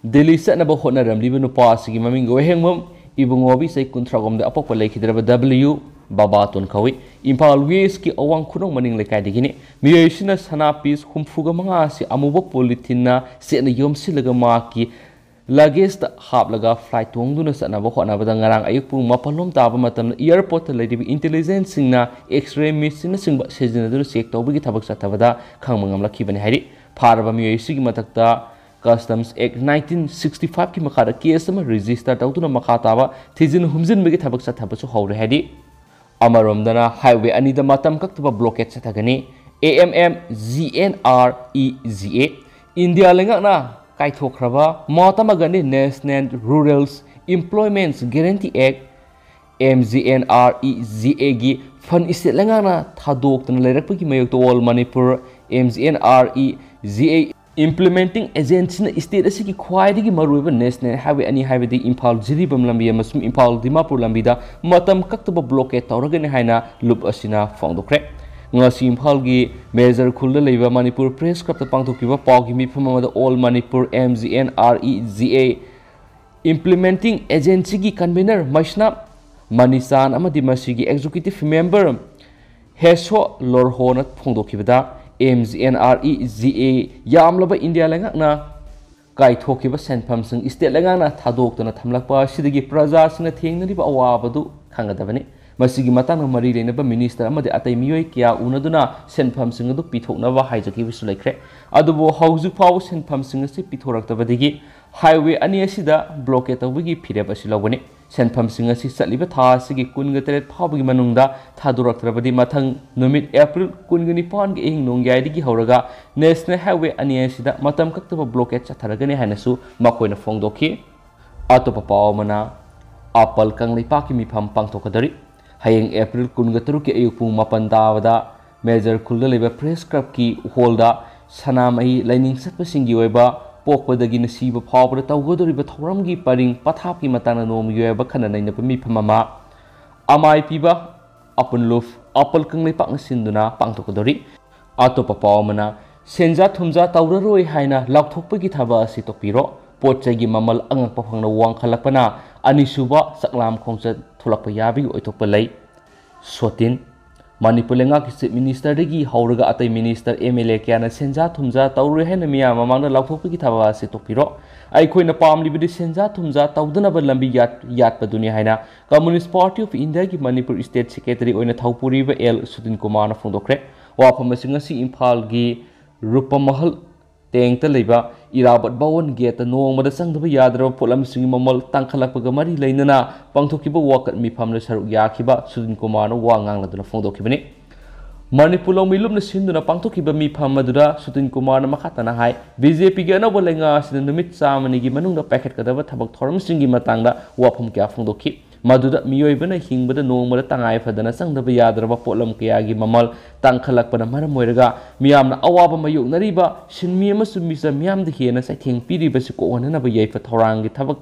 ꯗꯤꯜꯂꯤ ꯆꯠꯅꯕ ꯍꯣꯠꯅꯔꯝꯂꯤꯕ ꯅꯨꯄꯥ ꯑꯁꯤꯒꯤ ꯃꯃꯤꯡ ꯋꯥꯍꯦꯡꯕꯝ ꯏꯕꯨꯡꯉꯣꯕꯤ, ꯆꯍꯤ ꯀꯨꯟꯊ꯭ꯔꯥꯍꯨꯝꯗꯣꯏ, ꯑꯄꯣꯛꯄ ꯂꯩꯈꯤꯗ꯭ꯔꯕ ꯗꯕ꯭ꯂꯤꯌꯨ ꯕꯕꯥꯇꯣꯟ ꯀꯧꯏ꯫ ꯏꯝꯐꯥꯜ ꯋꯦꯁꯀꯤ ꯑꯋꯥꯡ ꯈꯨꯅꯧ ꯃꯅꯤꯡ ꯂꯩꯀꯥꯏꯗꯒꯤꯅꯤ꯫ ꯃꯤꯑꯣꯏ ꯑꯁꯤꯅ ꯁꯅꯥ ꯄꯤꯁ ꯍꯨꯝꯐꯨꯒ ꯃꯉꯥ ꯑꯁꯤ ꯑꯃꯨꯕ ꯄꯣꯂꯤꯊꯤꯟꯅ ꯆꯦꯠꯅ ꯌꯣꯝꯁꯤꯜꯂꯒ ꯃꯍꯥꯛꯀꯤ ꯂꯒꯦꯖꯇ ꯍꯥꯞꯂꯒ ꯐ꯭ꯂꯥꯏꯠ ꯇꯣꯡꯗꯨꯅ ꯆꯠꯅꯕ ꯍꯣꯠꯅꯕꯗ ꯉꯔꯥꯡ ꯑꯌꯨꯛ ꯄꯨꯡ ꯃꯥꯄꯜ ꯂꯣꯝ ꯇꯥꯕ ꯃꯇꯝꯗ ꯑꯦꯌꯥꯔꯄꯣꯔꯠꯇ ꯂꯩꯔꯤꯕ ꯏꯟꯇꯦꯂꯤꯖꯦꯟꯁꯁꯤꯡꯅ ꯑꯦꯛꯁ-ꯔꯦ ꯃꯦꯆꯤꯟꯅꯆꯤꯡꯕ ꯁꯤꯖꯤꯟꯅꯗꯨꯅ ꯆꯦꯛ ꯇꯧꯕꯒꯤ ꯊꯕꯛ ꯆꯠꯊꯕꯗ ꯈꯪꯕ ꯉꯝꯂꯛꯈꯤꯕꯅꯤ ꯍꯥꯏꯔꯤ꯫ ꯐꯥꯔꯕ ꯃꯤꯑꯣꯏꯁꯤꯒꯤ ꯃꯊꯛꯇ Customs Act nineteen sixty five ꯀꯤ ꯃꯈꯥꯗ case ꯑꯃ register ꯇꯧꯗꯨꯅ ꯃꯈꯥ ꯇꯥꯕ ꯊꯤꯖꯤꯟ ꯍꯨꯝꯖꯤꯟꯕꯒꯤ ꯊꯕꯛ ꯆꯠꯊꯕꯁꯨ ꯍꯧꯔꯦ ꯍꯥꯏꯔꯤ꯫ ꯑꯃꯔꯣꯝꯗꯅ highway ꯑꯅꯤꯗ ꯃꯇꯝ ꯀꯛꯇꯕ blockade ꯆꯠꯊꯒꯅꯤ꯫ A M M G N R E G A, India ꯂꯩꯉꯥꯛꯅ ꯀꯥꯏꯊꯣꯛꯈ꯭ꯔꯕ Mahatma Gandhi National Rural Employment Guarantee Act, M G N R E G A ꯒꯤ fund state ꯂꯩꯉꯥꯛꯅ ꯊꯥꯗꯣꯛꯇꯅ ꯂꯩꯔꯛꯄꯒꯤ ꯃꯥꯌꯣꯛꯇ All Manipur M G N R E G A Implementing Agency ꯅ state ꯑꯁꯤꯒꯤ ꯈ꯭ꯋꯥꯏꯗꯒꯤ ꯃꯔꯨꯑꯣꯏꯕ national highway ꯑꯅꯤ, ꯍꯥꯏꯕꯗꯤ ꯏꯝꯐꯥꯜ ꯖꯤꯔꯤꯕꯥꯝ ꯂꯝꯕꯤ ꯑꯃꯁꯨꯡ ꯏꯝꯐꯥꯜ ꯗꯤꯃꯥꯄꯨꯔ ꯂꯝꯕꯤꯗ ꯃꯇꯝ ꯀꯛꯇꯕ blockade ꯇꯧꯔꯒꯅꯤ ꯍꯥꯏꯅ ꯂꯨꯞ ꯑꯁꯤꯅ ꯐꯣꯡꯗꯣꯛꯈ꯭ꯔꯦ꯫ ꯉꯁꯤ ꯏꯝꯐꯥꯜꯒꯤ ꯃꯦꯖꯔ ꯈꯨꯜꯗ ꯂꯩꯕ ꯃꯅꯤꯄꯨꯔ Press Club ꯇ ꯄꯥꯡꯊꯣꯛꯈꯤꯕ ꯄꯥꯎꯒꯤ ꯃꯤꯐꯝ ꯑꯃꯗ All Manipur M G N R E G A Implementing Agency ꯒꯤ convener ꯃꯩꯁꯅꯥꯝ ꯃꯅꯤꯆꯥꯟ ꯑꯃꯗꯤ ꯃꯁꯤꯒꯤ executive member ꯍꯦꯁꯣ ꯂꯣꯔꯍꯣꯅ ꯐꯣꯡꯗꯣꯛꯈꯤꯕꯗ, M G N R E G A ꯌꯥꯝꯂꯕ ꯏꯟꯗꯤꯌꯥ ꯂꯩꯉꯥꯛꯅ ꯀꯥꯏꯊꯣꯛꯈꯤꯕ ꯁꯦꯟꯐꯝꯁꯤꯡ state ꯂꯩꯉꯥꯛꯅ ꯊꯥꯗꯣꯛꯇꯨꯅ ꯊꯝꯂꯛꯄ ꯑꯁꯤꯗꯒꯤ ꯄ꯭ꯔꯖꯥꯁꯤꯡꯅ ꯊꯦꯡꯅꯔꯤꯕ ꯑꯋꯥꯕꯗꯨ ꯈꯪꯒꯗꯕꯅꯤ꯫ ꯃꯁꯤꯒꯤ ꯃꯇꯥꯡꯗ ꯃꯔꯤ ꯂꯩꯅꯕ minister ꯑꯃꯗꯤ ꯑꯇꯩ ꯃꯤꯑꯣꯏ ꯀꯌꯥ ꯎꯅꯗꯨꯅ ꯁꯦꯟꯐꯝꯁꯤꯡ ꯑꯗꯨ ꯄꯤꯊꯣꯛꯅꯕ ꯍꯥꯏꯖꯈꯤꯕꯁꯨ ꯂꯩꯈ꯭ꯔꯦ꯫ ꯑꯗꯨꯕꯨ ꯍꯧꯖꯤꯛ ꯐꯥꯎꯕ ꯁꯦꯟꯐꯝꯁꯤꯡ ꯑꯁꯤ ꯄꯤꯊꯣꯔꯛꯇꯕꯗꯒꯤ highway ꯑꯅꯤ ꯑꯁꯤꯗ blockade ꯇꯧꯕꯒꯤ ꯐꯤꯔꯦꯞ ꯑꯁꯤ ꯂꯧꯒꯅꯤ꯫ ꯁꯦꯟꯐꯝꯁꯤꯡ ꯑꯁꯤ ꯆꯠꯂꯤꯕ ꯊꯥ ꯑꯁꯤꯒꯤ ꯀꯨꯟꯒ ꯇꯔꯦꯠ ꯐꯥꯎꯕꯒꯤ ꯃꯅꯨꯡꯗ ꯊꯥꯗꯣꯔꯛꯇ꯭ꯔꯕꯗꯤ ꯃꯊꯪ ꯅꯨꯃꯤꯠ April ꯀꯨꯟꯒ ꯅꯤꯄꯥꯟꯒꯤ ꯑꯍꯤꯡ ꯅꯣꯡꯌꯥꯏꯗꯒꯤ ꯍꯧꯔꯒ national highway ꯑꯅꯤ ꯑꯁꯤꯗ ꯃꯇꯝ ꯀꯛꯇꯕ blockade ꯆꯠꯊꯔꯒꯅꯤ ꯍꯥꯏꯅꯁꯨ ꯃꯈꯣꯏꯅ ꯐꯣꯡꯗꯣꯛꯈꯤ꯫ ꯑꯇꯣꯞꯄ ꯄꯥꯎ ꯑꯃꯅ, ꯑꯄꯜ ꯀꯪꯂꯩꯄꯥꯛꯀꯤ ꯃꯤꯐꯝ ꯄꯥꯡꯊꯣꯛꯀꯗꯧꯔꯤ꯫ ꯍꯌꯦꯡ April ꯀꯨꯟꯒ ꯇꯔꯨꯛꯀꯤ ꯑꯌꯨꯛ ꯄꯨꯡ ꯃꯥꯄꯟ ꯇꯥꯕꯗ ꯃꯦꯖꯔ ꯈꯨꯜꯗ ꯂꯩꯕ Press Club ꯀꯤ hall ꯗ ꯁꯅꯥꯃꯍꯤ ꯂꯥꯏꯅꯤꯡ ꯆꯠꯄꯁꯤꯡꯒꯤ ꯑꯣꯏꯕ ꯄꯣꯛꯄꯗꯒꯤꯅ ꯁꯤꯕ ꯐꯥꯎꯕꯗ ꯇꯧꯒꯗꯧꯔꯤꯕ ꯊꯧꯔꯝꯒꯤ ꯄꯔꯤꯡ ꯄꯊꯥꯞꯀꯤ ꯃꯇꯥꯡꯗ ꯅꯣꯡꯃꯒꯤ ꯑꯣꯏꯕ ꯈꯟꯅ ꯅꯩꯅꯕ ꯃꯤꯐꯝ ꯑꯃ ꯑꯃꯥꯏ ꯄꯤꯕ ꯑꯄꯨꯟꯂꯨꯞ ꯑꯄꯜ ꯀꯪꯂꯩꯄꯥꯛꯅ ꯁꯤꯟꯗꯨꯅ ꯄꯥꯡꯊꯣꯛꯀꯗꯧꯔꯤ꯫ ꯑꯇꯣꯞꯄ ꯄꯥꯎ ꯑꯃꯅ, ꯁꯦꯟꯖꯥ ꯊꯨꯝꯖꯥ ꯇꯧꯔꯔꯣꯏ ꯍꯥꯏꯅ ꯂꯥꯎꯊꯣꯛꯄꯒꯤ ꯊꯕꯛ ꯑꯁꯤ ꯇꯣꯛꯄꯤꯔꯣ꯫ ꯄꯣꯠ ꯆꯩꯒꯤ ꯃꯃꯜ ꯑꯉꯛꯄ ꯐꯪꯅ ꯋꯥꯡꯈꯠꯂꯛꯄꯅ ꯑꯅꯤꯁꯨꯕ ꯆꯥꯛꯂꯥꯝ ꯈꯣꯡꯆꯠ ꯊꯣꯛꯂꯛꯄ ꯌꯥꯕꯒꯤ ꯑꯣꯏꯊꯣꯛꯄ ꯂꯩ꯫ ꯁꯣꯇꯤꯟ, ꯃꯅꯤꯄꯨꯔ ꯂꯩꯉꯥꯛꯀꯤ Chief Minister ꯗꯒꯤ ꯍꯧꯔꯒ ꯑꯇꯩ minister, M L A ꯀꯌꯥꯅ ꯁꯦꯟꯖꯥ ꯊꯨꯝꯖꯥ ꯇꯧꯔꯣꯏ ꯍꯥꯏꯅ ꯃꯤꯌꯥꯝ ꯃꯃꯥꯡꯗ ꯂꯥꯎꯊꯣꯛꯄꯒꯤ ꯊꯕꯛ ꯑꯁꯤ ꯇꯣꯛꯄꯤꯔꯣ꯫ ꯑꯩꯈꯣꯏꯅ ꯄꯥꯝꯂꯤꯕꯗꯤ ꯁꯦꯟꯖꯥ ꯊꯨꯝꯖꯥ ꯇꯧꯗꯅꯕ ꯂꯝꯕꯤ ꯌꯥꯠ-, ꯌꯥꯠꯄꯗꯨꯅꯤ ꯍꯥꯏꯅ Communist Party of India ꯒꯤ ꯃꯅꯤꯄꯨꯔ state secretary ꯑꯣꯏꯅ ꯊꯧꯄꯨꯔꯤꯕ ꯑꯦꯜ ꯁꯨꯇꯤꯟ ꯀꯨꯃꯥꯔꯅ ꯐꯣꯡꯗꯣꯛꯈ꯭ꯔꯦ꯫ ꯋꯥꯐꯝ ꯑꯁꯤ ꯉꯁꯤ ꯏꯝꯐꯥꯜꯒꯤ ꯔꯨꯄꯃꯍꯜ ꯇꯦꯡꯇ ꯂꯩꯕ ꯏꯔꯥꯕꯠ ꯚꯋꯟ ꯒꯦꯠꯇ ꯅꯣꯡꯃꯗ ꯆꯪꯗꯕ ꯌꯥꯗ꯭ꯔꯕ ꯄꯣꯠꯂꯝꯁꯤꯡꯒꯤ ꯃꯃꯜ ꯇꯥꯡꯈꯠꯂꯛꯄꯒ ꯃꯔꯤ ꯂꯩꯅꯅ ꯄꯥꯡꯊꯣꯛꯈꯤꯕ ꯋꯥꯀꯠ ꯃꯤꯐꯝꯗ ꯁꯔꯨꯛ ꯌꯥꯈꯤꯕ ꯁꯨꯗꯤꯟ ꯀꯨꯃꯥꯔꯅ ꯋꯥ ꯉꯥꯡꯂꯗꯨꯅ ꯐꯣꯡꯗꯣꯛꯈꯤꯕꯅꯤ꯫ ꯃꯅꯤꯄꯨꯔ ꯂꯧꯃꯤ ꯂꯨꯞꯅ ꯁꯤꯟꯗꯨꯅ ꯄꯥꯡꯊꯣꯛꯈꯤꯕ ꯃꯤꯐꯝ ꯑꯗꯨꯗ ꯁꯨꯗꯤꯟ ꯀꯨꯃꯥꯔꯅ ꯃꯈꯥ ꯇꯥꯅ ꯍꯥꯏ, ꯕꯤ ꯖꯦ ꯄꯤꯒꯤ ꯑꯅꯧꯕ ꯂꯩꯉꯥꯛ ꯑꯁꯤꯅ ꯅꯨꯃꯤꯠ ꯆꯥꯝꯃꯅꯤꯒꯤ ꯃꯅꯨꯡꯗ ꯄꯥꯏꯈꯠꯀꯗꯕ ꯊꯕꯛ ꯊꯧꯔꯝꯁꯤꯡꯒꯤ ꯃꯇꯥꯡꯗ ꯋꯥꯐꯝ ꯀꯌꯥ ꯐꯣꯡꯗꯣꯛꯈꯤ꯫ ꯃꯗꯨꯗ ꯃꯤꯑꯣꯏꯕꯅ ꯍꯤꯡꯕꯗ ꯅꯣꯡꯃꯗ ꯇꯉꯥꯏ ꯐꯗꯅ ꯆꯪꯗꯕ ꯌꯥꯗ꯭ꯔꯕ ꯄꯣꯠꯂꯝ ꯀꯌꯥꯒꯤ ꯃꯃꯜ ꯇꯥꯡꯈꯠꯂꯛꯄꯅ ꯃꯔꯝ ꯑꯣꯏꯔꯒ ꯃꯤꯌꯥꯝꯅ ꯑꯋꯥꯕ ꯃꯥꯌꯣꯛꯅꯔꯤꯕ ꯁꯤꯟꯃꯤ ꯑꯃꯁꯨꯡ ꯃꯤꯆꯝ ꯃꯤꯌꯥꯝꯗ ꯍꯦꯟꯅ ꯆꯩꯊꯦꯡ ꯄꯤꯔꯤꯕꯁꯤ ꯀꯣꯛꯍꯟꯅꯅꯕ ꯌꯥꯏꯐ ꯊꯧꯔꯥꯡꯒꯤ ꯊꯕꯛ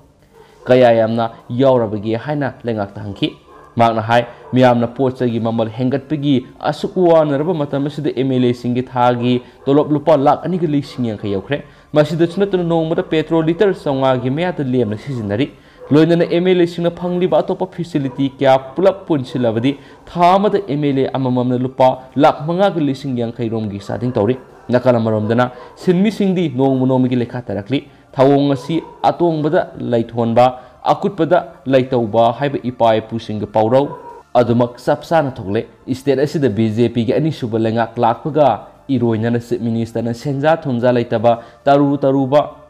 ꯀꯌꯥ ꯌꯥꯝꯅ ꯌꯥꯎꯔꯕꯒꯦ ꯍꯥꯏꯅ ꯂꯩꯉꯥꯛꯇ ꯍꯪꯈꯤ꯫ ꯃꯍꯥꯛꯅ ꯍꯥꯏ, ꯃꯤꯌꯥꯝꯅ ꯄꯣꯠ ꯆꯩꯒꯤ ꯃꯃꯜ ꯍꯦꯟꯒꯠꯄꯒꯤ ꯑꯁꯨꯛ ꯋꯥꯅꯔꯕ ꯃꯇꯝ ꯑꯁꯤꯗ ꯑꯦꯝ ꯑꯦꯜ ꯑꯦꯁꯤꯡꯒꯤ ꯊꯥꯒꯤ ꯇꯣꯂꯣꯞ ꯂꯨꯄꯥ ꯂꯥꯈ ꯑꯅꯤꯒ ꯂꯤꯁꯤꯡ ꯌꯥꯡꯈꯩ ꯌꯧꯈ꯭ꯔꯦ꯫ ꯃꯁꯤꯗꯁꯨ ꯅꯠꯇꯅ ꯅꯣꯡꯃꯗ ꯄꯦꯇ꯭ꯔꯣꯜ ꯂꯤꯇꯔ ꯆꯥꯝꯃꯉꯥꯒꯤ ꯃꯌꯥꯗ ꯂꯦꯝꯅ ꯁꯤꯖꯤꯟꯅꯔꯤ꯫ ꯂꯣꯏꯅꯅ ꯑꯦꯝ ꯑꯦꯜ ꯑꯦꯁꯤꯡꯅ ꯐꯪꯂꯤꯕ ꯑꯇꯣꯞꯄ ꯐꯦꯁꯤꯂꯤꯇꯤ ꯀꯌꯥ ꯄꯨꯂꯞ ꯄꯨꯟꯁꯤꯜꯂꯕꯗꯤ ꯊꯥ ꯑꯃꯗ ꯑꯦꯝ ꯑꯦꯜ ꯑꯦ ꯑꯃꯃꯝꯅ ꯂꯨꯄꯥ ꯂꯥꯈ ꯃꯉꯥꯒ ꯂꯤꯁꯤꯡ ꯌꯥꯡꯈꯩ ꯔꯣꯝꯒꯤ ꯆꯥꯗꯤꯡ ꯇꯧꯔꯤ꯫ ꯅꯥꯀꯜ ꯑꯃꯔꯣꯝꯗꯅ ꯁꯤꯟꯃꯤꯁꯤꯡꯗꯤ ꯅꯣꯡꯃ ꯅꯣꯡꯃꯒꯤ ꯂꯩꯈꯥ ꯇꯥꯔꯛꯂꯤ꯫ ꯊꯧꯑꯣꯡ ꯑꯁꯤ ꯑꯇꯣꯡꯕꯗ ꯂꯩꯊꯣꯟꯕ, ꯑꯀꯨꯠꯄꯗ ꯂꯩꯇꯧꯕ ꯍꯥꯏꯕ ꯏꯄꯥ ꯏꯄꯨꯁꯤꯡꯒꯤ ꯄꯥꯎꯔꯧ ꯑꯗꯨꯃꯛ ꯆꯞ ꯆꯥꯅ ꯊꯣꯛꯂꯦ꯫ ꯏꯁꯇꯦꯠ ꯑꯁꯤꯗ ꯕꯤ ꯖꯦ ꯄꯤꯒꯤ ꯑꯅꯤꯁꯨꯕ ꯂꯩꯉꯥꯛ ꯂꯥꯛꯄꯒ ꯏꯔꯣꯏꯅꯅ ꯆꯤꯐ ꯃꯤꯅꯤꯁꯇꯔꯅ ꯁꯦꯟꯖꯥ ꯊꯨꯝꯖꯥ ꯂꯩꯇꯕ ꯇꯔꯨ ꯇꯔꯨꯕ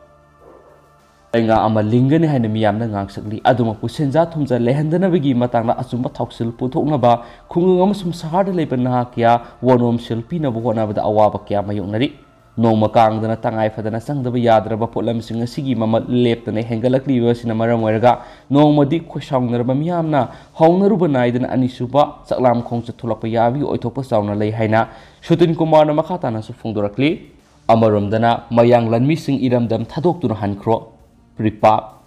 ꯂꯩꯉꯥꯛ ꯑꯃ ꯂꯤꯡꯒꯅꯤ ꯍꯥꯏꯅ ꯃꯤꯌꯥꯝꯅ ꯉꯥꯡꯁꯛꯂꯤ꯫ ꯑꯗꯨꯃꯛꯄꯨ ꯁꯦꯟꯖꯥ ꯊꯨꯝꯖꯥ ꯂꯩꯍꯟꯗꯅꯕꯒꯤ ꯃꯇꯥꯡꯗ ꯑꯆꯨꯝꯕ ꯊꯧꯁꯤꯜ ꯄꯨꯊꯣꯛꯅꯕ ꯈꯨꯡꯒꯪ ꯑꯃꯁꯨꯡ ꯁꯍꯔꯗ ꯂꯩꯕ ꯅꯍꯥ ꯀꯌꯥ ꯋꯥꯅꯣꯝ ꯁꯦꯜ ꯄꯤꯅꯕ ꯍꯣꯠꯅꯕꯗ ꯑꯋꯥꯕ ꯀꯌꯥ ꯃꯥꯌꯣꯛꯅꯔꯤ꯫ ꯅꯣꯡꯃ ꯀꯥꯡꯗꯅ ꯇꯉꯥꯏ ꯐꯗꯅ ꯆꯪꯗꯕ ꯌꯥꯗ꯭ꯔꯕ ꯄꯣꯠꯂꯝꯁꯤꯡ ꯑꯁꯤꯒꯤ ꯃꯃꯜ ꯂꯦꯞꯇꯅ ꯍꯦꯟꯒꯠꯂꯛꯂꯤꯕ ꯑꯁꯤꯅ ꯃꯔꯝ ꯑꯣꯏꯔꯒ ꯅꯣꯡꯃꯗꯤ ꯈꯣꯏꯁꯥꯎꯅꯔꯕ ꯃꯤꯌꯥꯝꯅ ꯍꯧꯅꯔꯨꯕ ꯅꯥꯏꯗꯅ ꯑꯅꯤꯁꯨꯕ ꯆꯥꯛꯂꯥꯝ ꯈꯣꯡꯆꯠ ꯊꯣꯛꯂꯛꯄ ꯌꯥꯕꯒꯤ ꯑꯣꯏꯊꯣꯛꯄ ꯆꯥꯎꯅ ꯂꯩ ꯍꯥꯏꯅ ꯁꯨꯇꯤꯟ ꯀꯨꯃꯥꯔꯅ ꯃꯈꯥ ꯇꯥꯅꯁꯨ ꯐꯣꯡꯗꯣꯔꯛꯂꯤ꯫ ꯑꯃꯔꯣꯝꯗꯅ ꯃꯌꯥꯡ ꯂꯥꯟꯃꯤꯁꯤꯡ ꯏꯔꯝꯗꯝ ꯊꯥꯗꯣꯛꯇꯨꯅ ꯍꯟꯈ꯭ꯔꯣ꯫ ꯄ꯭ꯔꯤꯄꯥꯛ,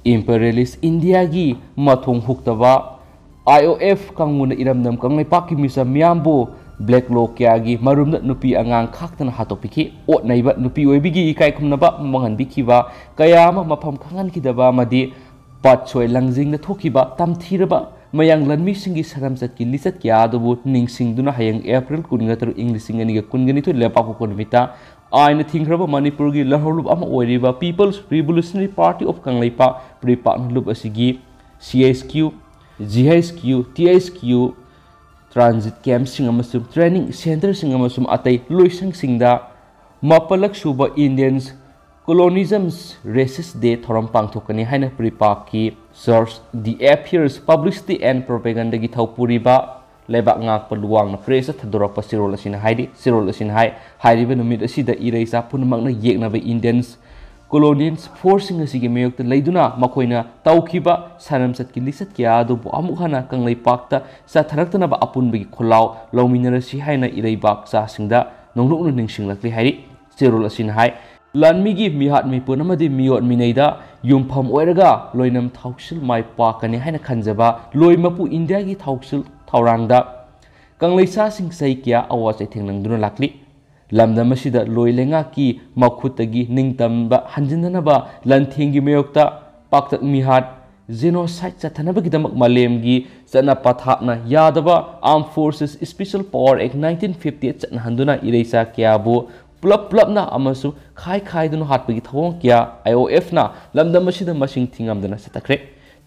ꯏꯝꯄꯦꯔꯤꯌꯦꯂꯤꯁ ꯏꯟꯗꯤꯌꯥꯒꯤ ꯃꯊꯣꯡ ꯍꯨꯛꯇꯕ ꯑꯥꯏ ꯑꯣ ꯑꯦꯐ ꯀꯥꯡꯕꯨꯅ ꯏꯔꯝꯗꯝ ꯀꯪꯂꯩꯄꯥꯛꯀꯤ ꯃꯤꯆꯝ ꯃꯤꯌꯥꯝꯕꯨ ꯕ꯭ꯂꯦꯛ ꯂꯣ ꯀꯌꯥꯒꯤ ꯃꯔꯨꯝꯗ ꯅꯨꯄꯤ ꯑꯉꯥꯡ ꯈꯥꯛꯇꯅ ꯍꯥꯠꯇꯣꯛꯄꯤꯈꯤ꯫ ꯑꯣꯠ ꯅꯩꯕ ꯅꯨꯄꯤ ꯑꯣꯏꯕꯒꯤ ꯏꯀꯥꯏ ꯈꯨꯝꯅꯕ ꯃꯥꯡꯍꯟꯕꯤꯈꯤꯕ ꯀꯌꯥ ꯑꯃ ꯃꯐꯝ ꯈꯪꯍꯟꯈꯤꯗꯕ ꯑꯃꯗꯤ ꯄꯥꯠꯁꯣꯏ ꯂꯪꯖꯤꯡꯗ ꯊꯣꯛꯈꯤꯕ ꯇꯝꯊꯤꯔꯕ ꯃꯌꯥꯡ ꯂꯥꯟꯃꯤꯁꯤꯡꯒꯤ ꯁꯔꯝꯆꯠꯀꯤ ꯂꯤꯆꯠ ꯀꯌꯥ ꯑꯗꯨꯕꯨ ꯅꯤꯡꯁꯤꯡꯗꯨꯅ ꯍꯌꯦꯡ ꯑꯦꯄ꯭ꯔꯤꯜ ꯀꯨꯟꯒ ꯇꯔꯨꯛ, ꯏꯪ ꯂꯤꯁꯤꯡ ꯑꯅꯤꯒ ꯀꯨꯟꯒ ꯅꯤꯊꯣꯏ ꯂꯩꯕꯥꯛꯄꯣꯛꯄ ꯅꯨꯃꯤꯠꯇ ꯑꯥꯏꯟꯅ ꯊꯤꯡꯈ꯭ꯔꯕ ꯃꯅꯤꯄꯨꯔꯒꯤ ꯂꯧꯍꯧꯂꯨꯞ ꯑꯃ ꯑꯣꯏꯔꯤꯕ People's Revolutionary Party of Kangleipak, ꯄ꯭ꯔꯤꯄꯥꯛꯅ ꯂꯨꯞ ꯑꯁꯤꯒꯤ C H Q, G H Q, T H Q, transit ꯀꯦꯝꯞꯁꯤꯡ ꯑꯃꯁꯨꯡ ꯇ꯭ꯔꯦꯅꯤꯡ ꯁꯦꯟꯇꯔꯁꯤꯡ ꯑꯃꯁꯨꯡ ꯑꯇꯩ ꯂꯣꯏꯁꯪꯁꯤꯡꯗ ꯃꯥꯄꯜꯂꯛ ꯁꯨꯕ Indians Colonialism Resist Day ꯊꯧꯔꯝ ꯄꯥꯡꯊꯣꯛꯀꯅꯤ ꯍꯥꯏꯅ ꯄ꯭ꯔꯤꯄꯥꯛꯀꯤ George the Appears Publicity and Propagandaꯒꯤ ꯊꯧꯄꯨꯔꯤꯕ ꯂꯩꯕꯥꯛ ꯉꯥꯛꯄ ꯂꯨꯋꯥꯡꯅ pressꯇ ꯊꯥꯗꯣꯔꯛꯄ ꯆꯦꯔꯣꯜ ꯑꯁꯤꯅ ꯍꯥꯏꯔꯤ꯫ ꯆꯦꯔꯣꯜ ꯑꯁꯤꯅ ꯍꯥꯏ, ꯍꯥꯏꯔꯤꯕ ꯅꯨꯃꯤꯠ ꯑꯁꯤꯗ ꯏꯔꯩꯆꯥ ꯄꯨꯝꯅꯃꯛꯅ ꯌꯦꯛꯅꯕ Indians colonial forceꯁꯤꯡ ꯑꯁꯤꯒꯤ ꯃꯥꯌꯣꯛꯇ ꯂꯩꯗꯨꯅ ꯃꯈꯣꯏꯅ ꯇꯧꯈꯤꯕ ꯁꯥꯅꯝꯆꯠꯀꯤ ꯂꯤꯆꯠ ꯀꯌꯥ ꯑꯗꯨꯕꯨ ꯑꯃꯨꯛ ꯍꯟꯅ ꯀꯪꯂꯩꯄꯥꯛꯇ ꯆꯠꯊꯔꯛꯇꯅꯕ ꯑꯄꯨꯟꯕꯒꯤ ꯈꯣꯜꯂꯥꯎ ꯂꯧꯃꯤꯟꯅꯔꯁꯤ ꯍꯥꯏꯅ ꯏꯔꯩꯕꯥꯛ ꯆꯥꯁꯤꯡꯗ ꯅꯣꯡꯂꯨꯛꯅ ꯅꯤꯡꯁꯤꯡꯂꯛꯂꯤ ꯍꯥꯏꯔꯤ꯫ ꯆꯦꯔꯣꯜ ꯑꯁꯤꯅ ꯍꯥꯏ, ꯂꯥꯟꯃꯤꯒꯤ ꯃꯤꯍꯥꯠ ꯃꯤꯄꯨꯟ ꯑꯃꯗꯤ ꯃꯤꯑꯣꯠ ꯃꯤꯅꯩꯗ ꯌꯨꯝꯐꯝ ꯑꯣꯏꯔꯒ ꯂꯣꯏꯅꯝ ꯊꯧꯁꯤꯜ ꯃꯥꯏ ꯄꯥꯛꯀꯅꯤ ꯍꯥꯏꯅ ꯈꯟꯖꯕ ꯂꯣꯏ ꯃꯄꯨ ꯏꯟꯗꯤꯌꯥꯒꯤ ꯊꯧꯁꯤꯜ ꯊꯧꯔꯥꯡꯗ ꯀꯪꯂꯩꯁꯥꯁꯤꯡ ꯆꯍꯤ ꯀꯌꯥ ꯑꯋꯥ ꯆꯩꯊꯦꯡ ꯅꯪꯗꯨꯅ ꯂꯥꯛꯂꯤ꯫ ꯂꯝꯗꯝ ꯑꯁꯤꯗ ꯂꯣꯏ ꯂꯩꯉꯥꯛꯀꯤ ꯃꯈꯨꯠꯇꯒꯤ ꯅꯤꯡꯇꯝꯕ ꯍꯟꯖꯤꯟꯅꯅꯕ ꯂꯥꯟꯊꯦꯡꯒꯤ ꯃꯥꯌꯣꯛꯇ ꯄꯥꯛꯇꯛ ꯃꯤꯍꯥꯠ, genocide ꯆꯠꯊꯅꯕꯒꯤꯗꯃꯛ ꯃꯥꯂꯦꯝꯒꯤ ꯆꯠꯅ ꯄꯊꯥꯞꯅ ꯌꯥꯗꯕ Armed Forces Special Power Act nineteen fifty eight ꯆꯠꯅꯍꯟꯗꯨꯅ ꯏꯔꯩꯆꯥ ꯀꯌꯥꯕꯨ ꯄꯨꯂꯞ ꯄꯨꯂꯞꯅ ꯑꯃꯁꯨꯡ ꯈꯥꯏ ꯈꯥꯏꯗꯨꯅ ꯍꯥꯠꯄꯒꯤ ꯊꯧꯑꯣꯡ ꯀꯌꯥ IOFꯅ ꯂꯝꯗꯝ ꯑꯁꯤꯗ ꯃꯁꯤꯡ ꯊꯤꯉꯝꯗꯅ ꯆꯠꯊꯈ꯭ꯔꯦ꯫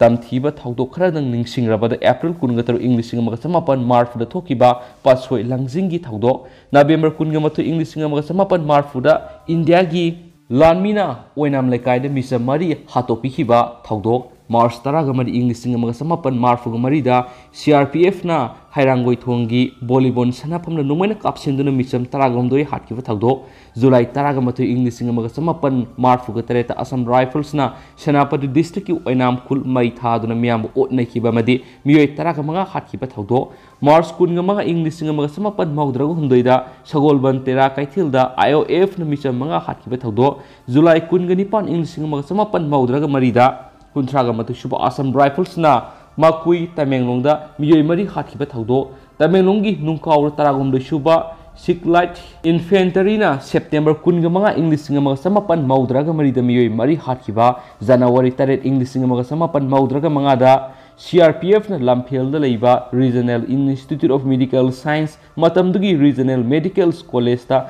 ꯇꯝꯊꯤꯕ ꯊꯧꯗꯣꯛ ꯈꯔꯗꯪ ꯅꯤꯡꯁꯤꯡꯂꯕꯗ, April ꯀꯨꯟꯒ ꯇꯔꯨꯛ, ꯏꯪ ꯂꯤꯁꯤꯡ ꯑꯃꯒ ꯆꯃꯥꯄꯟ ꯃꯔꯤꯐꯨꯗ ꯊꯣꯛꯈꯤꯕ ꯄꯥꯠꯁꯣꯏ ꯂꯪꯖꯤꯡꯒꯤ ꯊꯧꯗꯣꯛ, November ꯀꯨꯟꯒ ꯃꯥꯊꯣꯏ, ꯏꯪ ꯂꯤꯁꯤꯡ ꯑꯃꯒ ꯆꯃꯥꯄꯟ ꯃꯔꯤꯐꯨꯗ ꯏꯟꯗꯤꯌꯥꯒꯤ ꯂꯥꯟꯃꯤꯅ ꯑꯣꯏꯅꯥꯝ ꯂꯩꯀꯥꯏꯗ ꯃꯤꯆꯝ ꯃꯔꯤ ꯍꯥꯠꯇꯣꯛꯄꯤꯈꯤꯕ ꯊꯧꯗꯣꯛ, March ꯇꯔꯥꯒ ꯃꯔꯤ, ꯏꯪ ꯂꯤꯁꯤꯡ ꯑꯃꯒ ꯆꯃꯥꯄꯟ ꯃꯔꯤꯐꯨꯒ ꯃꯔꯤꯗ CRPFꯅ ꯍꯩꯔꯥꯡꯒꯣꯏ ꯊꯣꯡꯒꯤ volleyball ꯁꯥꯟꯅꯐꯝꯗ ꯅꯣꯡꯃꯩꯅ ꯀꯥꯞꯁꯤꯟꯗꯨꯅ ꯃꯤꯆꯝ ꯇꯔꯥꯒ ꯍꯨꯝꯗꯣꯏ ꯍꯥꯠꯈꯤꯕ ꯊꯧꯗꯣꯛ, July ꯇꯔꯥꯒ ꯃꯥꯊꯣꯏ, ꯏꯪ ꯂꯤꯁꯤꯡ ꯑꯃꯒ ꯆꯃꯥꯄꯟ ꯃꯔꯤꯐꯨꯒ ꯇꯔꯦꯠꯇ Assam Riflesꯅ ꯁꯦꯅꯥꯄꯇꯤ districtꯀꯤ ꯑꯣꯏꯅꯥꯝ ꯈꯨꯜ ꯃꯩ ꯊꯥꯗꯨꯅ ꯃꯤꯌꯥꯝꯕꯨ ꯑꯣꯠ ꯅꯩꯈꯤꯕ ꯑꯃꯗꯤ ꯃꯤꯑꯣꯏ ꯇꯔꯥꯒ ꯃꯉꯥ ꯍꯥꯠꯈꯤꯕ ꯊꯧꯗꯣꯛ, March ꯀꯨꯟꯒ ꯃꯉꯥ, ꯏꯪ ꯂꯤꯁꯤꯡ ꯑꯃꯒ ꯆꯃꯥꯄꯟ ꯃꯧꯗ꯭ꯔꯥꯒ ꯍꯨꯝꯗꯣꯏꯗ ꯁꯒꯣꯜꯕꯟ ꯇꯦꯔꯥ ꯀꯩꯊꯦꯜꯗ IOFꯅ ꯃꯤꯆꯝ ꯃꯉꯥ ꯍꯥꯠꯈꯤꯕ ꯊꯧꯗꯣꯛ, July ꯀꯨꯟꯒ ꯅꯤꯄꯥꯟ, ꯏꯪ ꯂꯤꯁꯤꯡ ꯑꯃꯒ ꯆꯃꯥꯄꯟ ꯃꯧꯗ꯭ꯔꯥꯒ ꯃꯔꯤꯗ ꯀꯨꯟꯊ꯭ꯔꯥꯒ ꯃꯥꯊꯣꯏ ꯁꯨꯕ Assam Riflesꯅ ꯃꯀꯨꯏ ꯇꯃꯦꯡꯂꯣꯡꯗ ꯃꯤꯑꯣꯏ ꯃꯔꯤ ꯍꯥꯠꯈꯤꯕ ꯊꯧꯗꯣꯛ, ꯇꯃꯦꯡꯂꯣꯡꯒꯤ ꯅꯨꯡꯀꯥꯎꯔ ꯇꯔꯥꯍꯨꯝꯗꯣꯏ ꯁꯨꯕ Sikh Light Infanteryꯅ September ꯀꯨꯟꯒ ꯃꯉꯥ, ꯏꯪ ꯂꯤꯁꯤꯡ ꯑꯃꯒ ꯆꯃꯥꯄꯟ ꯃꯧꯗ꯭ꯔꯥꯒ ꯃꯔꯤꯗ ꯃꯤꯑꯣꯏ ꯃꯔꯤ ꯍꯥꯠꯈꯤꯕ, January ꯇꯔꯦꯠ, ꯏꯪ ꯂꯤꯁꯤꯡ ꯑꯃꯒ ꯆꯃꯥꯄꯟ ꯃꯧꯗ꯭ꯔꯥꯒ ꯃꯉꯥꯗ CRPFꯅ ꯂꯝꯐꯦꯜꯗ ꯂꯩꯕ Regional Institute of Medical Science, ꯃꯇꯝꯗꯨꯒꯤ Regional Medical Collegeꯇ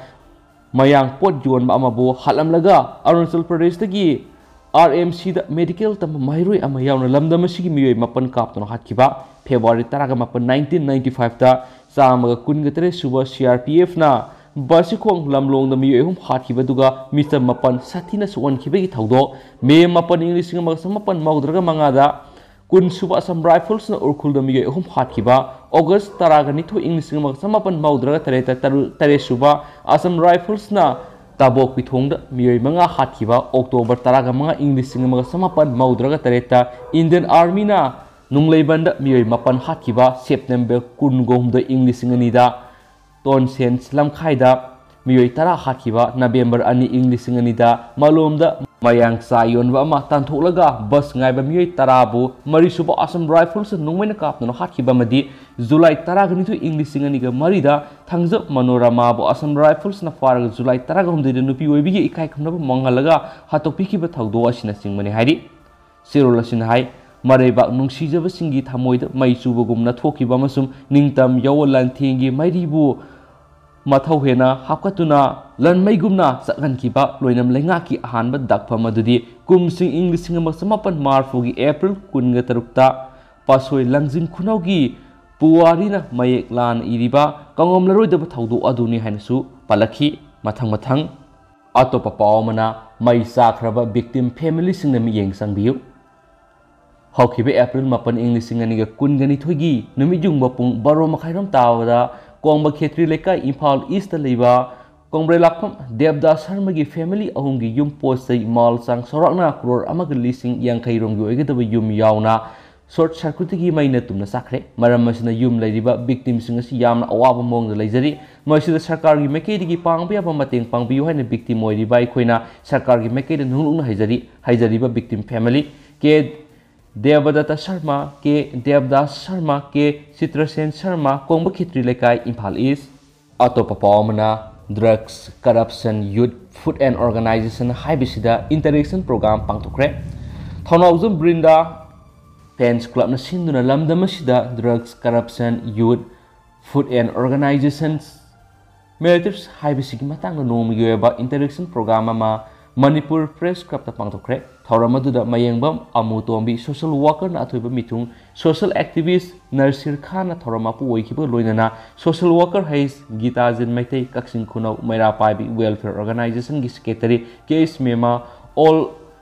ꯃꯌꯥꯡ ꯄꯣꯠ ꯌꯣꯟꯕ ꯑꯃꯕꯨ ꯍꯥꯠꯂꯝꯂꯒ ꯑꯔꯨꯅꯥꯆꯜ ꯄ꯭ꯔꯗꯦꯁꯇꯒꯤ RMCꯗ medical ꯇꯝꯕ ꯃꯍꯩꯔꯣꯏ ꯑꯃ ꯌꯥꯎꯅ ꯂꯝꯗꯝ ꯑꯁꯤꯒꯤ ꯃꯤꯑꯣꯏ ꯃꯥꯄꯟ ꯀꯥꯞꯇꯨꯅ ꯍꯥꯠꯈꯤꯕ, February ꯇꯔꯥꯒ ꯃꯥꯄꯟ, nineteen ninety fiveꯇ ꯆꯥꯝꯃꯒ ꯀꯨꯟꯒ ꯇꯔꯦꯠ ꯁꯨꯕ CRPFꯅ ꯕꯁꯤꯈꯣꯡ ꯂꯝꯂꯣꯡꯗ ꯃꯤꯑꯣꯏ ꯑꯍꯨꯝ ꯍꯥꯠꯈꯤꯕ, ꯑꯗꯨꯒ ꯃꯤꯆꯝ ꯃꯥꯄꯟ ꯁꯥꯊꯤꯅ ꯁꯣꯛꯍꯟꯈꯤꯕꯒꯤ ꯊꯧꯗꯣꯛ꯫ ꯃꯦ ꯃꯥꯄꯟ, ꯏꯪ ꯂꯤꯁꯤꯡ ꯑꯃꯒ ꯆꯃꯥꯄꯟ ꯃꯧꯗ꯭ꯔꯒ ꯃꯉꯥꯗ ꯀꯨꯟ ꯁꯨꯕ ꯑꯁꯥꯝ ꯔꯥꯏꯐꯜꯁꯅ ꯎꯈ꯭ꯔꯨꯜꯗ ꯃꯤꯑꯣꯏ ꯑꯍꯨꯝ ꯍꯥꯠꯈꯤꯕ꯫ ꯑꯣꯒꯁ ꯇꯔꯥꯒ ꯅꯤꯊꯣꯏ, ꯏꯪ ꯂꯤꯁꯤꯡ ꯑꯃꯒ ꯆꯃꯥꯄꯟ ꯃꯧꯗ꯭ꯔꯒ ꯇꯔꯦꯠꯇ ꯇꯔꯨ-, ꯇꯔꯦꯠ ꯁꯨꯕ ꯑꯁꯥꯝ ꯔꯥꯏꯐꯜꯁꯅ ꯇꯥꯕꯣꯛꯄꯤꯊꯣꯡꯗ ꯃꯤꯑꯣꯏ ꯃꯉꯥ ꯍꯥꯠꯈꯤꯕ꯫ ꯑꯣꯛꯇꯣꯕꯔ ꯇꯔꯥꯒ ꯃꯉꯥ, ꯏꯪ ꯂꯤꯁꯤꯡ ꯑꯃꯒ ꯆꯃꯥꯄꯟ ꯃꯧꯗ꯭ꯔꯒ ꯇꯔꯦꯠꯇ ꯏꯟꯗꯤꯌꯟ ꯑꯥꯔꯃꯤꯅ ꯅꯨꯡꯂꯩꯕꯟꯗ ꯃꯤꯑꯣꯏ ꯃꯥꯄꯟ ꯍꯥꯠꯈꯤꯕ꯫ ꯁꯦꯞꯇꯦꯝꯕꯔ ꯀꯨꯟꯒ ꯍꯨꯝꯗꯣꯏ, ꯏꯪ ꯂꯤꯁꯤꯡ ꯑꯅꯤꯗ ꯇꯣꯟꯁꯦꯟꯁ ꯂꯝꯈꯥꯏꯗ ꯃꯤꯑꯣꯏ ꯇꯔꯥ ꯍꯥꯠꯈꯤꯕ꯫ ꯅꯕꯦꯝꯕꯔ ꯑꯅꯤ, ꯏꯪ ꯂꯤꯁꯤꯡ ꯑꯅꯤꯗ ꯃꯂꯣꯝꯗ ꯃꯌꯥꯡ ꯆꯥ ꯌꯣꯟꯕ ꯑꯃ ꯇꯥꯟꯊꯣꯛꯂꯒ ꯕꯁ ꯉꯥꯏꯕ ꯃꯤꯑꯣꯏ ꯇꯔꯥꯕꯨ ꯃꯔꯤꯁꯨꯕ ꯑꯁꯥꯝ ꯔꯥꯏꯐꯜꯁꯅ ꯅꯣꯡꯃꯩꯅ ꯀꯥꯞꯇꯨꯅ ꯍꯥꯠꯈꯤꯕ ꯑꯃꯗꯤ ꯖꯨꯂꯥꯏ ꯇꯔꯥꯒ ꯅꯤꯊꯣꯏ, ꯏꯪ ꯂꯤꯁꯤꯡ ꯑꯅꯤꯒ ꯃꯔꯤꯗ ꯊꯥꯡꯖ ꯃꯅꯣꯔꯃꯥꯕꯨ ꯑꯁꯥꯝ ꯔꯥꯏꯐꯜꯁꯅ ꯐꯥꯔꯒ ꯖꯨꯂꯥꯏ ꯇꯔꯥꯒ ꯍꯨꯝꯗꯣꯏꯗ ꯅꯨꯄꯤ ꯑꯣꯏꯕꯤꯒꯤ ꯏꯀꯥꯏ ꯈꯨꯝꯅꯕ ꯃꯥꯡꯍꯜꯂꯒ ꯍꯥꯠꯇꯣꯛꯄꯤꯈꯤꯕ ꯊꯧꯗꯣꯛ ꯑꯁꯤꯅꯆꯤꯡꯕꯅꯤ ꯍꯥꯏꯔꯤ꯫ ꯆꯦꯔꯣꯜ ꯑꯁꯤꯅ ꯍꯥꯏ, ꯃꯔꯩꯕꯥꯛ ꯅꯨꯡꯁꯤꯖꯕꯁꯤꯡꯒꯤ ꯊꯃꯣꯏꯗ ꯃꯩ ꯆꯨꯕꯒꯨꯝꯅ ꯊꯣꯛꯈꯤꯕ ꯑꯃꯁꯨꯡ ꯅꯤꯡꯇꯝ ꯌꯥꯑꯣꯟ ꯂꯥꯟꯊꯦꯡꯒꯤ ꯃꯩꯔꯤꯕꯨ ꯃꯊꯧ ꯍꯦꯟꯅ ꯍꯥꯞꯀꯠꯇꯨꯅ ꯂꯟꯃꯩꯒꯨꯝꯅ ꯆꯥꯛꯍꯟꯈꯤꯕ ꯂꯣꯏꯅꯝ ꯂꯩꯉꯥꯛꯀꯤ ꯑꯍꯥꯟꯕ ꯗꯥꯛꯐꯝ ꯑꯗꯨꯗꯤ ꯀꯨꯝꯁꯤꯡ ꯏꯪ ꯂꯤꯁꯤꯡ ꯑꯃ ꯆꯃꯥꯄꯟ ꯃꯔꯤꯐꯨꯒꯤ ꯑꯦꯄ꯭ꯔꯤꯜ ꯀꯨꯟꯒ ꯇꯔꯨꯛꯇ ꯄꯥꯠꯁꯣꯏ ꯂꯥꯡꯖꯤꯡ ꯈꯨꯅꯧꯒꯤ ꯄꯨꯋꯥꯔꯤꯅ ꯃꯌꯦꯛ ꯂꯥꯅ ꯏꯔꯤꯕ ꯀꯥꯡꯉꯝꯂꯔꯣꯏꯗꯕ ꯊꯧꯗꯣꯛ ꯑꯗꯨꯅꯤ ꯍꯥꯏꯅꯁꯨ ꯄꯜꯂꯛꯈꯤ꯫ ꯃꯊꯪ ꯃꯊꯪ ꯑꯇꯣꯞꯄ ꯄꯥꯎ ꯑꯃꯅ, ꯃꯩ ꯆꯥꯈ꯭ꯔꯕ victim familyꯁꯤꯡꯅ ꯃꯤꯠꯌꯦꯡ ꯆꯪꯕꯤꯌꯨ꯫ ꯍꯧꯈꯤꯕ ꯑꯦꯄ꯭ꯔꯤꯜ ꯃꯥꯄꯟ, ꯏꯪ ꯂꯤꯁꯤꯡ ꯑꯅꯤꯒ ꯀꯨꯟꯒ ꯅꯤꯊꯣꯏꯒꯤ ꯅꯨꯃꯤꯠ ꯌꯨꯡꯕ ꯄꯨꯡ ꯕꯥꯔꯣ ꯃꯈꯥꯏꯔꯣꯝ ꯇꯥꯕꯗ ꯀꯣꯡꯕ ꯈꯦꯇ꯭ꯔꯤ ꯂꯩꯀꯥꯏ, ꯏꯝꯐꯥꯜ ꯏꯁꯇ ꯂꯩꯕ ꯀꯣꯡꯕ꯭ꯔꯦꯂꯥꯛꯐꯝ ꯗꯦꯕꯗꯥꯁ ꯁꯔꯃꯒꯤ family ꯑꯍꯨꯝꯒꯤ ꯌꯨꯝ, ꯄꯣꯠ ꯆꯩ, ꯃꯥꯜ ꯆꯥꯡ ꯆꯥꯎꯔꯥꯛꯅ ꯀ꯭ꯔꯣꯔ ꯑꯃꯒ ꯂꯤꯁꯤꯡ ꯌꯥꯡꯈꯩ ꯔꯣꯝꯒꯤ ꯑꯣꯏꯒꯗꯕ ꯌꯨꯝ ꯌꯥꯎꯅ short circuitꯇꯒꯤ ꯃꯩꯅ ꯇꯨꯝꯅ ꯆꯥꯛꯈ꯭ꯔꯦ꯫ ꯃꯔꯝ ꯑꯁꯤꯅ ꯌꯨꯝ ꯂꯩꯔꯤꯕ victimꯁꯤꯡ ꯑꯁꯤ ꯌꯥꯝꯅ ꯑꯋꯥꯕ ꯃꯑꯣꯡꯗ ꯂꯩꯖꯔꯤ꯫ ꯃꯁꯤꯗ ꯁꯔꯀꯥꯔꯒꯤ ꯃꯥꯏꯀꯩꯗꯒꯤ ꯄꯥꯡꯕ ꯌꯥꯕ ꯃꯇꯦꯡ ꯄꯥꯡꯕꯤꯌꯨ ꯍꯥꯏꯅ victim ꯑꯣꯏꯔꯤꯕ ꯑꯩꯈꯣꯏꯅ ꯁꯔꯀꯥꯔꯒꯤ ꯃꯥꯏꯀꯩꯗ ꯅꯣꯡꯂꯨꯛꯅ ꯍꯥꯏꯖꯔꯤ꯫ ꯍꯥꯏꯖꯔꯤꯕ victim family ꯀꯦ ꯗꯦꯕꯗꯠꯇ ꯁꯔꯃ, ꯀꯦ ꯗꯦꯕꯗꯥꯁ ꯁꯔꯃ, ꯀꯦ ꯆꯤꯇ꯭ꯔꯁꯦꯟ ꯁꯔꯃ, ꯀꯣꯡꯕ ꯈꯦꯇ꯭ꯔꯤ ꯂꯩꯀꯥꯏ, ꯏꯝꯐꯥꯜ ꯏꯁ꯫ ꯑꯇꯣꯞꯄ ꯄꯥꯎ ꯑꯃꯅ, Drugs, Corruption, Youth, Food and Organisation ꯍꯥꯏꯕꯁꯤꯗ interaction program ꯄꯥꯡꯊꯣꯛꯈ꯭ꯔꯦ꯫ ꯊꯧꯅꯥꯎꯖꯝ ꯕ꯭ꯔꯤꯟꯗꯥ Fans Clubꯅ ꯁꯤꯟꯗꯨꯅ ꯂꯝꯗꯝ ꯑꯁꯤꯗ drugs, corruption, youth, food and organizations, matters ꯍꯥꯏꯕꯁꯤꯒꯤ ꯃꯇꯥꯡꯗ ꯅꯣꯡꯃꯒꯤ ꯑꯣꯏꯕ interaction program ꯑꯃ ꯃꯅꯤꯄꯨꯔ ꯄ꯭ꯔꯦꯁ ꯀ꯭ꯂꯕꯇ ꯄꯥꯡꯊꯣꯛꯈ꯭ꯔꯦ꯫ ꯊꯧꯔꯝ ꯑꯗꯨꯗ ꯃꯌꯦꯡꯕꯝ ꯑꯃꯨ ꯇꯣꯝꯕꯤ, ꯁꯣꯁꯦꯜ ꯋꯥꯀꯔꯅ ꯑꯊꯣꯏꯕ ꯃꯤꯊꯨꯡ, ꯁꯣꯁꯦꯜ ꯑꯦꯛꯇꯤꯚꯤꯁ ꯅꯔꯁꯤꯔ ꯈꯥꯟꯅ ꯊꯧꯔꯝ ꯃꯄꯨ ꯑꯣꯏꯈꯤꯕꯒ ꯂꯣꯏꯅꯅ ꯁꯣꯁꯦꯜ ꯋꯥꯀꯔ ꯍꯩꯁ ꯒꯤꯇꯥꯖꯤꯟ ꯃꯩꯇꯩ, ꯀꯛꯆꯤꯡ ꯈꯨꯅꯧ ꯃꯩꯔꯥ ꯄꯥꯏꯕꯤ ꯋꯦꯜꯐꯤꯌꯔ ꯑꯣꯔꯒꯅꯥꯏꯖꯦꯁꯟꯒꯤ ꯁꯦꯀ꯭ꯔꯦꯇꯔꯤ ꯀꯦ ꯑꯦꯁ ꯃꯦꯃꯥ, ꯑꯣꯜ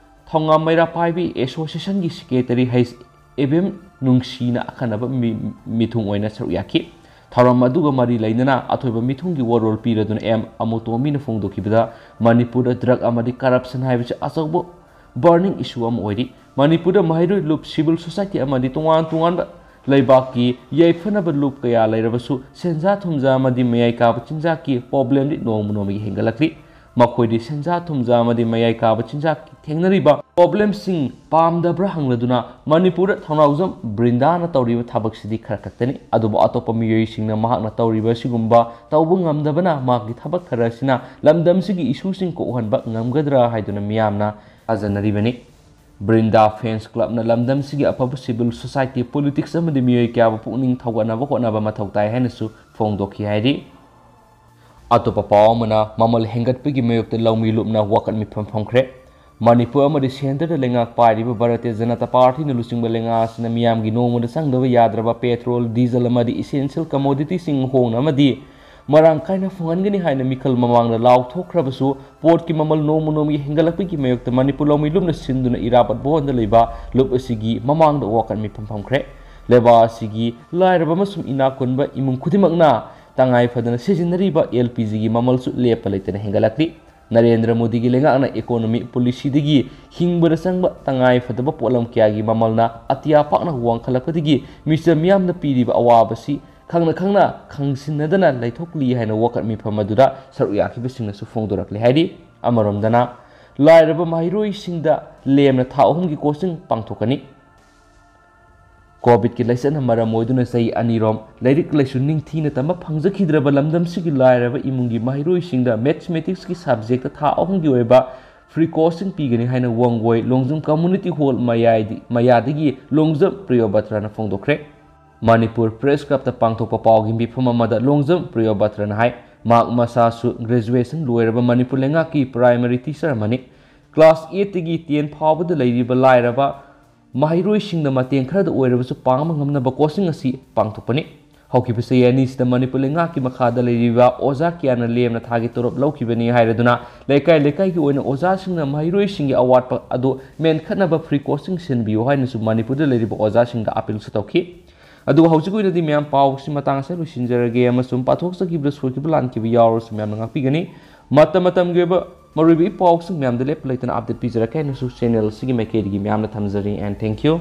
ꯊꯧꯉꯥꯝ ꯃꯩꯔꯥ ꯄꯥꯏꯕꯤ ꯑꯦꯁꯣꯁꯤꯌꯦꯁꯟꯒꯤ ꯁꯦꯀ꯭ꯔꯦꯇꯔꯤ ꯍꯩꯁ ꯑꯦꯕꯦꯝ ꯅꯨꯡꯁꯤꯅ ꯑꯈꯟꯅꯕ ꯃꯤ-, ꯃꯤꯊꯨꯡ ꯑꯣꯏꯅ ꯁꯔꯨꯛ ꯌꯥꯈꯤ꯫ ꯊꯧꯔꯝ ꯑꯗꯨꯒ ꯃꯔꯤ ꯂꯩꯅꯅ ꯑꯊꯣꯏꯕ ꯃꯤꯊꯨꯡꯒꯤ ꯋꯥꯔꯣꯜ ꯄꯤꯔꯗꯨꯅ ꯑꯦꯝ ꯑꯃꯨ ꯇꯣꯝꯕꯤꯅ ꯐꯣꯡꯗꯣꯛꯈꯤꯕꯗ, ꯃꯅꯤꯄꯨꯔꯗ ꯗ꯭ꯔꯒ ꯑꯃꯗꯤ ꯀꯔꯞꯁꯟ ꯍꯥꯏꯕꯁꯤ ꯑꯆꯧꯕ ꯕꯔꯅꯤꯡ ꯏꯁꯨ ꯑꯃ ꯑꯣꯏꯔꯤ꯫ ꯃꯅꯤꯄꯨꯔꯗ ꯃꯍꯩꯔꯣꯏ ꯂꯨꯞ, ꯁꯤꯚꯤꯜ ꯁꯣꯁꯥꯏꯇꯤ ꯑꯃꯗꯤ ꯇꯣꯉꯥꯟ ꯇꯣꯉꯥꯟꯕ ꯂꯩꯕꯥꯛꯀꯤ ꯌꯥꯏꯐꯅꯕ ꯂꯨꯞ ꯀꯌꯥ ꯂꯩꯔꯕꯁꯨ, ꯁꯦꯟꯖꯥ ꯊꯨꯝꯖꯥ ꯑꯃꯗꯤ ꯃꯌꯥꯏ ꯀꯥꯕ ꯆꯤꯟꯖꯥꯛꯀꯤ ꯄ꯭ꯔꯣꯕ꯭ꯂꯦꯝꯗꯤ ꯅꯣꯡꯃ ꯅꯣꯡꯃꯒꯤ ꯍꯦꯟꯒꯠꯂꯛꯂꯤ꯫ ꯃꯈꯣꯏꯗꯤ ꯁꯦꯟꯖꯥ ꯊꯨꯝꯖꯥ ꯑꯃꯗꯤ ꯃꯌꯥꯏ ꯀꯥꯕ ꯆꯤꯟꯖꯥꯛꯀꯤ ꯊꯦꯡꯅꯔꯤꯕ ꯄ꯭ꯔꯣꯕ꯭ꯂꯦꯝꯁꯤꯡ ꯄꯥꯝꯗꯕ꯭ꯔꯥ ꯍꯪꯂꯗꯨꯅ, ꯃꯅꯤꯄꯨꯔꯗ ꯊꯧꯅꯥꯎꯖꯝ ꯕ꯭ꯔꯤꯟꯗꯥꯅ ꯇꯧꯔꯤꯕ ꯊꯕꯛꯁꯤꯗꯤ ꯈꯔ ꯈꯛꯇꯅꯤ, ꯑꯗꯨꯕꯨ ꯑꯇꯣꯞꯄ ꯃꯤꯑꯣꯏꯁꯤꯡꯅ ꯃꯍꯥꯛꯅ ꯇꯧꯔꯤꯕ ꯑꯁꯤꯒꯨꯝꯕ ꯇꯧꯕ ꯉꯝꯗꯕꯅ ꯃꯍꯥꯛꯀꯤ ꯊꯕꯛ ꯈꯔ ꯑꯁꯤꯅ ꯂꯝꯗꯝꯁꯤꯒꯤ ꯏꯁꯨꯁꯤꯡ ꯀꯣꯛꯍꯟꯕ ꯉꯝꯒꯗ꯭ꯔꯥ ꯍꯥꯏꯗꯨꯅ ꯃꯤꯌꯥꯝꯅ ꯊꯥꯖꯅꯔꯤꯕꯅꯤ꯫ ꯕ꯭ꯔꯤꯟꯗꯥ ꯐꯦꯟꯁ ꯀ꯭ꯂꯕꯅ ꯂꯝꯗꯝꯁꯤꯒꯤ ꯑꯐꯕ ꯁꯤꯚꯤꯜ ꯁꯣꯁꯥꯏꯇꯤ, ꯄꯣꯂꯤꯇꯤꯛꯁ ꯑꯃꯗꯤ ꯃꯤꯑꯣꯏ ꯀꯌꯥꯕꯨ ꯄꯨꯛꯅꯤꯡ ꯊꯧꯒꯠꯅꯕ ꯍꯣꯠꯅꯕ ꯃꯊꯧ ꯇꯥꯏ ꯍꯥꯏꯅꯁꯨ ꯐꯣꯡꯗꯣꯛꯈꯤ ꯍꯥꯏꯔꯤ꯫ ꯑꯇꯣꯞꯄ ꯄꯥꯎ ꯑꯃꯅ, ꯃꯃꯜ ꯍꯦꯟꯒꯠꯄꯒꯤ ꯃꯥꯌꯣꯛꯇ ꯂꯧꯃꯤ ꯂꯨꯞꯅ ꯋꯥꯀꯠ ꯃꯤꯐꯝ ꯐꯝꯈ꯭ꯔꯦ꯫ ꯃꯅꯤꯄꯨꯔ ꯑꯃꯗꯤ ꯁꯦꯟꯇꯔꯗ ꯂꯩꯉꯥꯛ ꯄꯥꯏꯔꯤꯕ ꯚꯥꯔꯇꯤꯌ ꯖꯅꯇꯥ ꯄꯥꯔꯇꯤꯅ ꯂꯨꯆꯤꯡꯕ ꯂꯩꯉꯥꯛ ꯑꯁꯤꯅ ꯃꯤꯌꯥꯝꯒꯤ ꯅꯣꯡꯃꯗ ꯆꯪꯗꯕ ꯌꯥꯗ꯭ꯔꯕ ꯄꯦꯇ꯭ꯔꯣꯜ, ꯗꯤꯖꯜ ꯑꯃꯗꯤ ꯏꯁꯦꯟꯁꯤꯌꯦꯜ ꯀꯃꯣꯗꯤꯇꯤꯁꯤꯡ ꯍꯣꯡꯅ ꯑꯃꯗꯤ ꯃꯔꯥꯡ ꯀꯥꯏꯅ ꯐꯪꯍꯟꯒꯅꯤ ꯍꯥꯏꯅ ꯃꯤꯈꯜ ꯃꯃꯥꯡꯗ ꯂꯥꯎꯊꯣꯛꯈ꯭ꯔꯕꯁꯨ, ꯄꯣꯠꯀꯤ ꯃꯃꯜ ꯅꯣꯡꯃ ꯅꯣꯡꯃꯒꯤ ꯍꯦꯟꯒꯠꯂꯛꯄꯒꯤ ꯃꯥꯌꯣꯛꯇ ꯃꯅꯤꯄꯨꯔ ꯂꯧꯃꯤ ꯂꯨꯞꯅ ꯁꯤꯟꯗꯨꯅ ꯏꯔꯥꯕꯠ ꯚꯋꯟꯗ ꯂꯩꯕ ꯂꯨꯞ ꯑꯁꯤꯒꯤ ꯃꯃꯥꯡꯗ ꯋꯥꯀꯠ ꯃꯤꯐꯝ ꯐꯝꯈ꯭ꯔꯦ꯫ ꯂꯩꯕꯥꯛ ꯑꯁꯤꯒꯤ ꯂꯥꯏꯔꯕ ꯑꯃꯁꯨꯡ ꯏꯅꯥꯛ ꯈꯨꯟꯕ ꯏꯃꯨꯡ ꯈꯨꯗꯤꯡꯃꯛꯅ ꯇꯉꯥꯏ ꯐꯗꯅ ꯁꯤꯖꯤꯟꯅꯔꯤꯕ ꯑꯦꯜ ꯄꯤ ꯖꯤꯒꯤ ꯃꯃꯜꯁꯨ ꯂꯦꯞꯄ ꯂꯩꯇꯅ ꯍꯦꯟꯒꯠꯂꯛꯂꯤ꯫ ꯅꯔꯦꯟꯗ꯭ꯔ ꯃꯣꯗꯤꯒꯤ ꯂꯩꯉꯥꯛꯅ ꯏꯀꯣꯅꯣꯃꯤ ꯄꯣꯂꯤꯁꯤꯗꯒꯤ ꯍꯤꯡꯕꯗ ꯆꯪꯕ ꯇꯉꯥꯏ ꯐꯗꯕ ꯄꯣꯠꯂꯝ ꯀꯌꯥꯒꯤ ꯃꯃꯜꯅ ꯑꯇꯤꯌꯥ ꯄꯥꯛꯅ ꯋꯥꯡꯈꯠꯂꯛꯄꯗꯒꯤ ꯃꯤꯆꯝ ꯃꯤꯌꯥꯝꯅ ꯄꯤꯔꯤꯕ ꯑꯋꯥꯕꯁꯤ ꯈꯪꯅ ꯈꯪꯅ ꯈꯪꯁꯤꯟꯅꯗꯅ ꯂꯩꯊꯣꯛꯂꯤ ꯍꯥꯏꯅ ꯋꯥꯀꯠ ꯃꯤꯐꯝ ꯑꯗꯨꯗ ꯁꯔꯨꯛ ꯌꯥꯈꯤꯕꯁꯤꯡꯅꯁꯨ ꯐꯣꯡꯗꯣꯔꯛꯂꯤ ꯍꯥꯏꯔꯤ꯫ ꯑꯃꯔꯣꯝꯗꯅ, ꯂꯥꯏꯔꯕ ꯃꯍꯩꯔꯣꯏꯁꯤꯡꯗ ꯂꯦꯝꯅ ꯊꯥ ꯑꯍꯨꯝꯒꯤ ꯀꯣꯆꯤꯡ ꯄꯥꯡꯊꯣꯛꯀꯅꯤ꯫ ꯀꯣꯚꯤꯗꯀꯤ ꯂꯥꯏꯆꯠꯅ ꯃꯔꯝ ꯑꯣꯏꯗꯨꯅ ꯆꯍꯤ ꯑꯅꯤꯔꯣꯝ ꯂꯥꯏꯔꯤꯛ ꯂꯥꯏꯁꯨ ꯅꯤꯡꯊꯤꯅ ꯇꯝꯕ ꯐꯪꯖꯈꯤꯗ꯭ꯔꯕ ꯂꯝꯗꯝꯁꯤꯒꯤ ꯂꯥꯏꯔꯕ ꯏꯃꯨꯡꯒꯤ ꯃꯍꯩꯔꯣꯏꯁꯤꯡꯗ ꯃꯦꯊꯃꯦꯇꯤꯛꯁꯀꯤ ꯁꯕꯖꯦꯛꯇ ꯊꯥ ꯑꯍꯨꯝꯒꯤ ꯑꯣꯏꯕ ꯐ꯭ꯔꯤ ꯀꯣꯆꯤꯡ ꯄꯤꯒꯅꯤ ꯍꯥꯏꯅ ꯋꯥꯡꯒꯣꯏ ꯂꯣꯡꯖꯝ ꯀꯝꯃꯨꯅꯤꯇꯤ ꯍꯣꯜ ꯃꯌꯥꯏꯗꯤ-, ꯃꯌꯥꯗꯒꯤ ꯂꯣꯡꯖꯝ ꯄ꯭ꯔꯤꯌꯣꯕꯇ꯭ꯔꯅ ꯐꯣꯡꯗꯣꯛꯈ꯭ꯔꯦ꯫ ꯃꯅꯤꯄꯨꯔ ꯄ꯭ꯔꯦꯁ ꯀ꯭ꯂꯕꯇ ꯄꯥꯡꯊꯣꯛꯄ ꯄꯥꯎꯒꯤ ꯃꯤꯐꯝ ꯑꯃꯗ ꯂꯣꯡꯖꯝ ꯄ꯭ꯔꯤꯌꯣꯕꯇ꯭ꯔꯅ ꯍꯥꯏ, ꯃꯍꯥꯛ ꯃꯁꯥꯁꯨ graduation ꯂꯣꯏꯔꯕ ꯃꯅꯤꯄꯨꯔ ꯂꯩꯉꯥꯛꯀꯤ primary teacher ꯑꯃꯅꯤ꯫ Class eight ꯇꯒꯤ ten ꯐꯥꯎꯕꯗ ꯂꯩꯔꯤꯕ ꯂꯥꯏꯔꯕ ꯃꯍꯩꯔꯣꯏꯁꯤꯡꯗ ꯃꯇꯦꯡ ꯈꯔꯗ ꯑꯣꯏꯔꯕꯁꯨ ꯄꯥꯡꯕ ꯉꯝꯅꯕ coaching ꯑꯁꯤ ꯄꯥꯡꯊꯣꯛꯄꯅꯤ꯫ ꯍꯧꯈꯤꯕ ꯆꯍꯤ ꯑꯅꯤꯁꯤꯗ ꯃꯅꯤꯄꯨꯔ ꯂꯩꯉꯥꯛꯀꯤ ꯃꯈꯥꯗ ꯂꯩꯔꯤꯕ ꯑꯣꯖꯥ ꯀꯌꯥꯅ ꯂꯦꯝꯅ ꯊꯥꯒꯤ ꯇꯣꯂꯣꯞ ꯂꯧꯈꯤꯕꯅꯤ ꯍꯥꯏꯔꯗꯨꯅ ꯂꯩꯀꯥꯏ ꯂꯩꯀꯥꯏꯒꯤ ꯑꯣꯏꯅ ꯑꯣꯖꯥꯁꯤꯡꯅ ꯃꯍꯩꯔꯣꯏꯁꯤꯡꯒꯤ ꯑꯋꯥꯠꯄ ꯑꯗꯨ ꯃꯦꯟꯈꯠꯅꯕ free coaching ꯁꯤꯟꯕꯤꯌꯨ ꯍꯥꯏꯅꯁꯨ ꯃꯅꯤꯄꯨꯔꯗ ꯂꯩꯔꯤꯕ ꯑꯣꯖꯥꯁꯤꯡꯗ appealꯁꯨ ꯇꯧꯈꯤ꯫ ꯑꯗꯨꯒ ꯍꯧꯖꯤꯛ ꯑꯣꯏꯅꯗꯤ ꯃꯌꯥꯝ ꯄꯥꯎꯁꯤ ꯃꯇꯥꯡ ꯑꯁꯤꯗ ꯂꯣꯏꯁꯤꯟꯖꯔꯒꯦ ꯑꯃꯁꯨꯡ ꯄꯥꯊꯣꯛꯆꯈꯤꯕꯗ ꯁꯣꯏꯈꯤꯕ ꯂꯥꯟꯈꯤꯕ ꯌꯥꯎꯔꯁꯨ ꯃꯌꯥꯝꯅ ꯉꯥꯛꯄꯤꯒꯅꯤ꯫ ꯃꯇꯝ ꯃꯇꯝꯒꯤ ꯑꯣꯏꯕ ꯃꯔꯨꯑꯣꯏꯕ ꯏ ꯄꯥꯎꯁꯤꯡ ꯃꯌꯥꯝꯗ ꯂꯦꯞꯄ ꯂꯩꯇꯅ update ꯄꯤꯖꯔꯛꯀꯦ ꯍꯥꯏꯅꯁꯨ channel ꯑꯁꯤꯒꯤ ꯃꯥꯏꯀꯩꯗꯒꯤ ꯃꯌꯥꯝꯅ ꯊꯝꯖꯔꯤ, and thank you꯫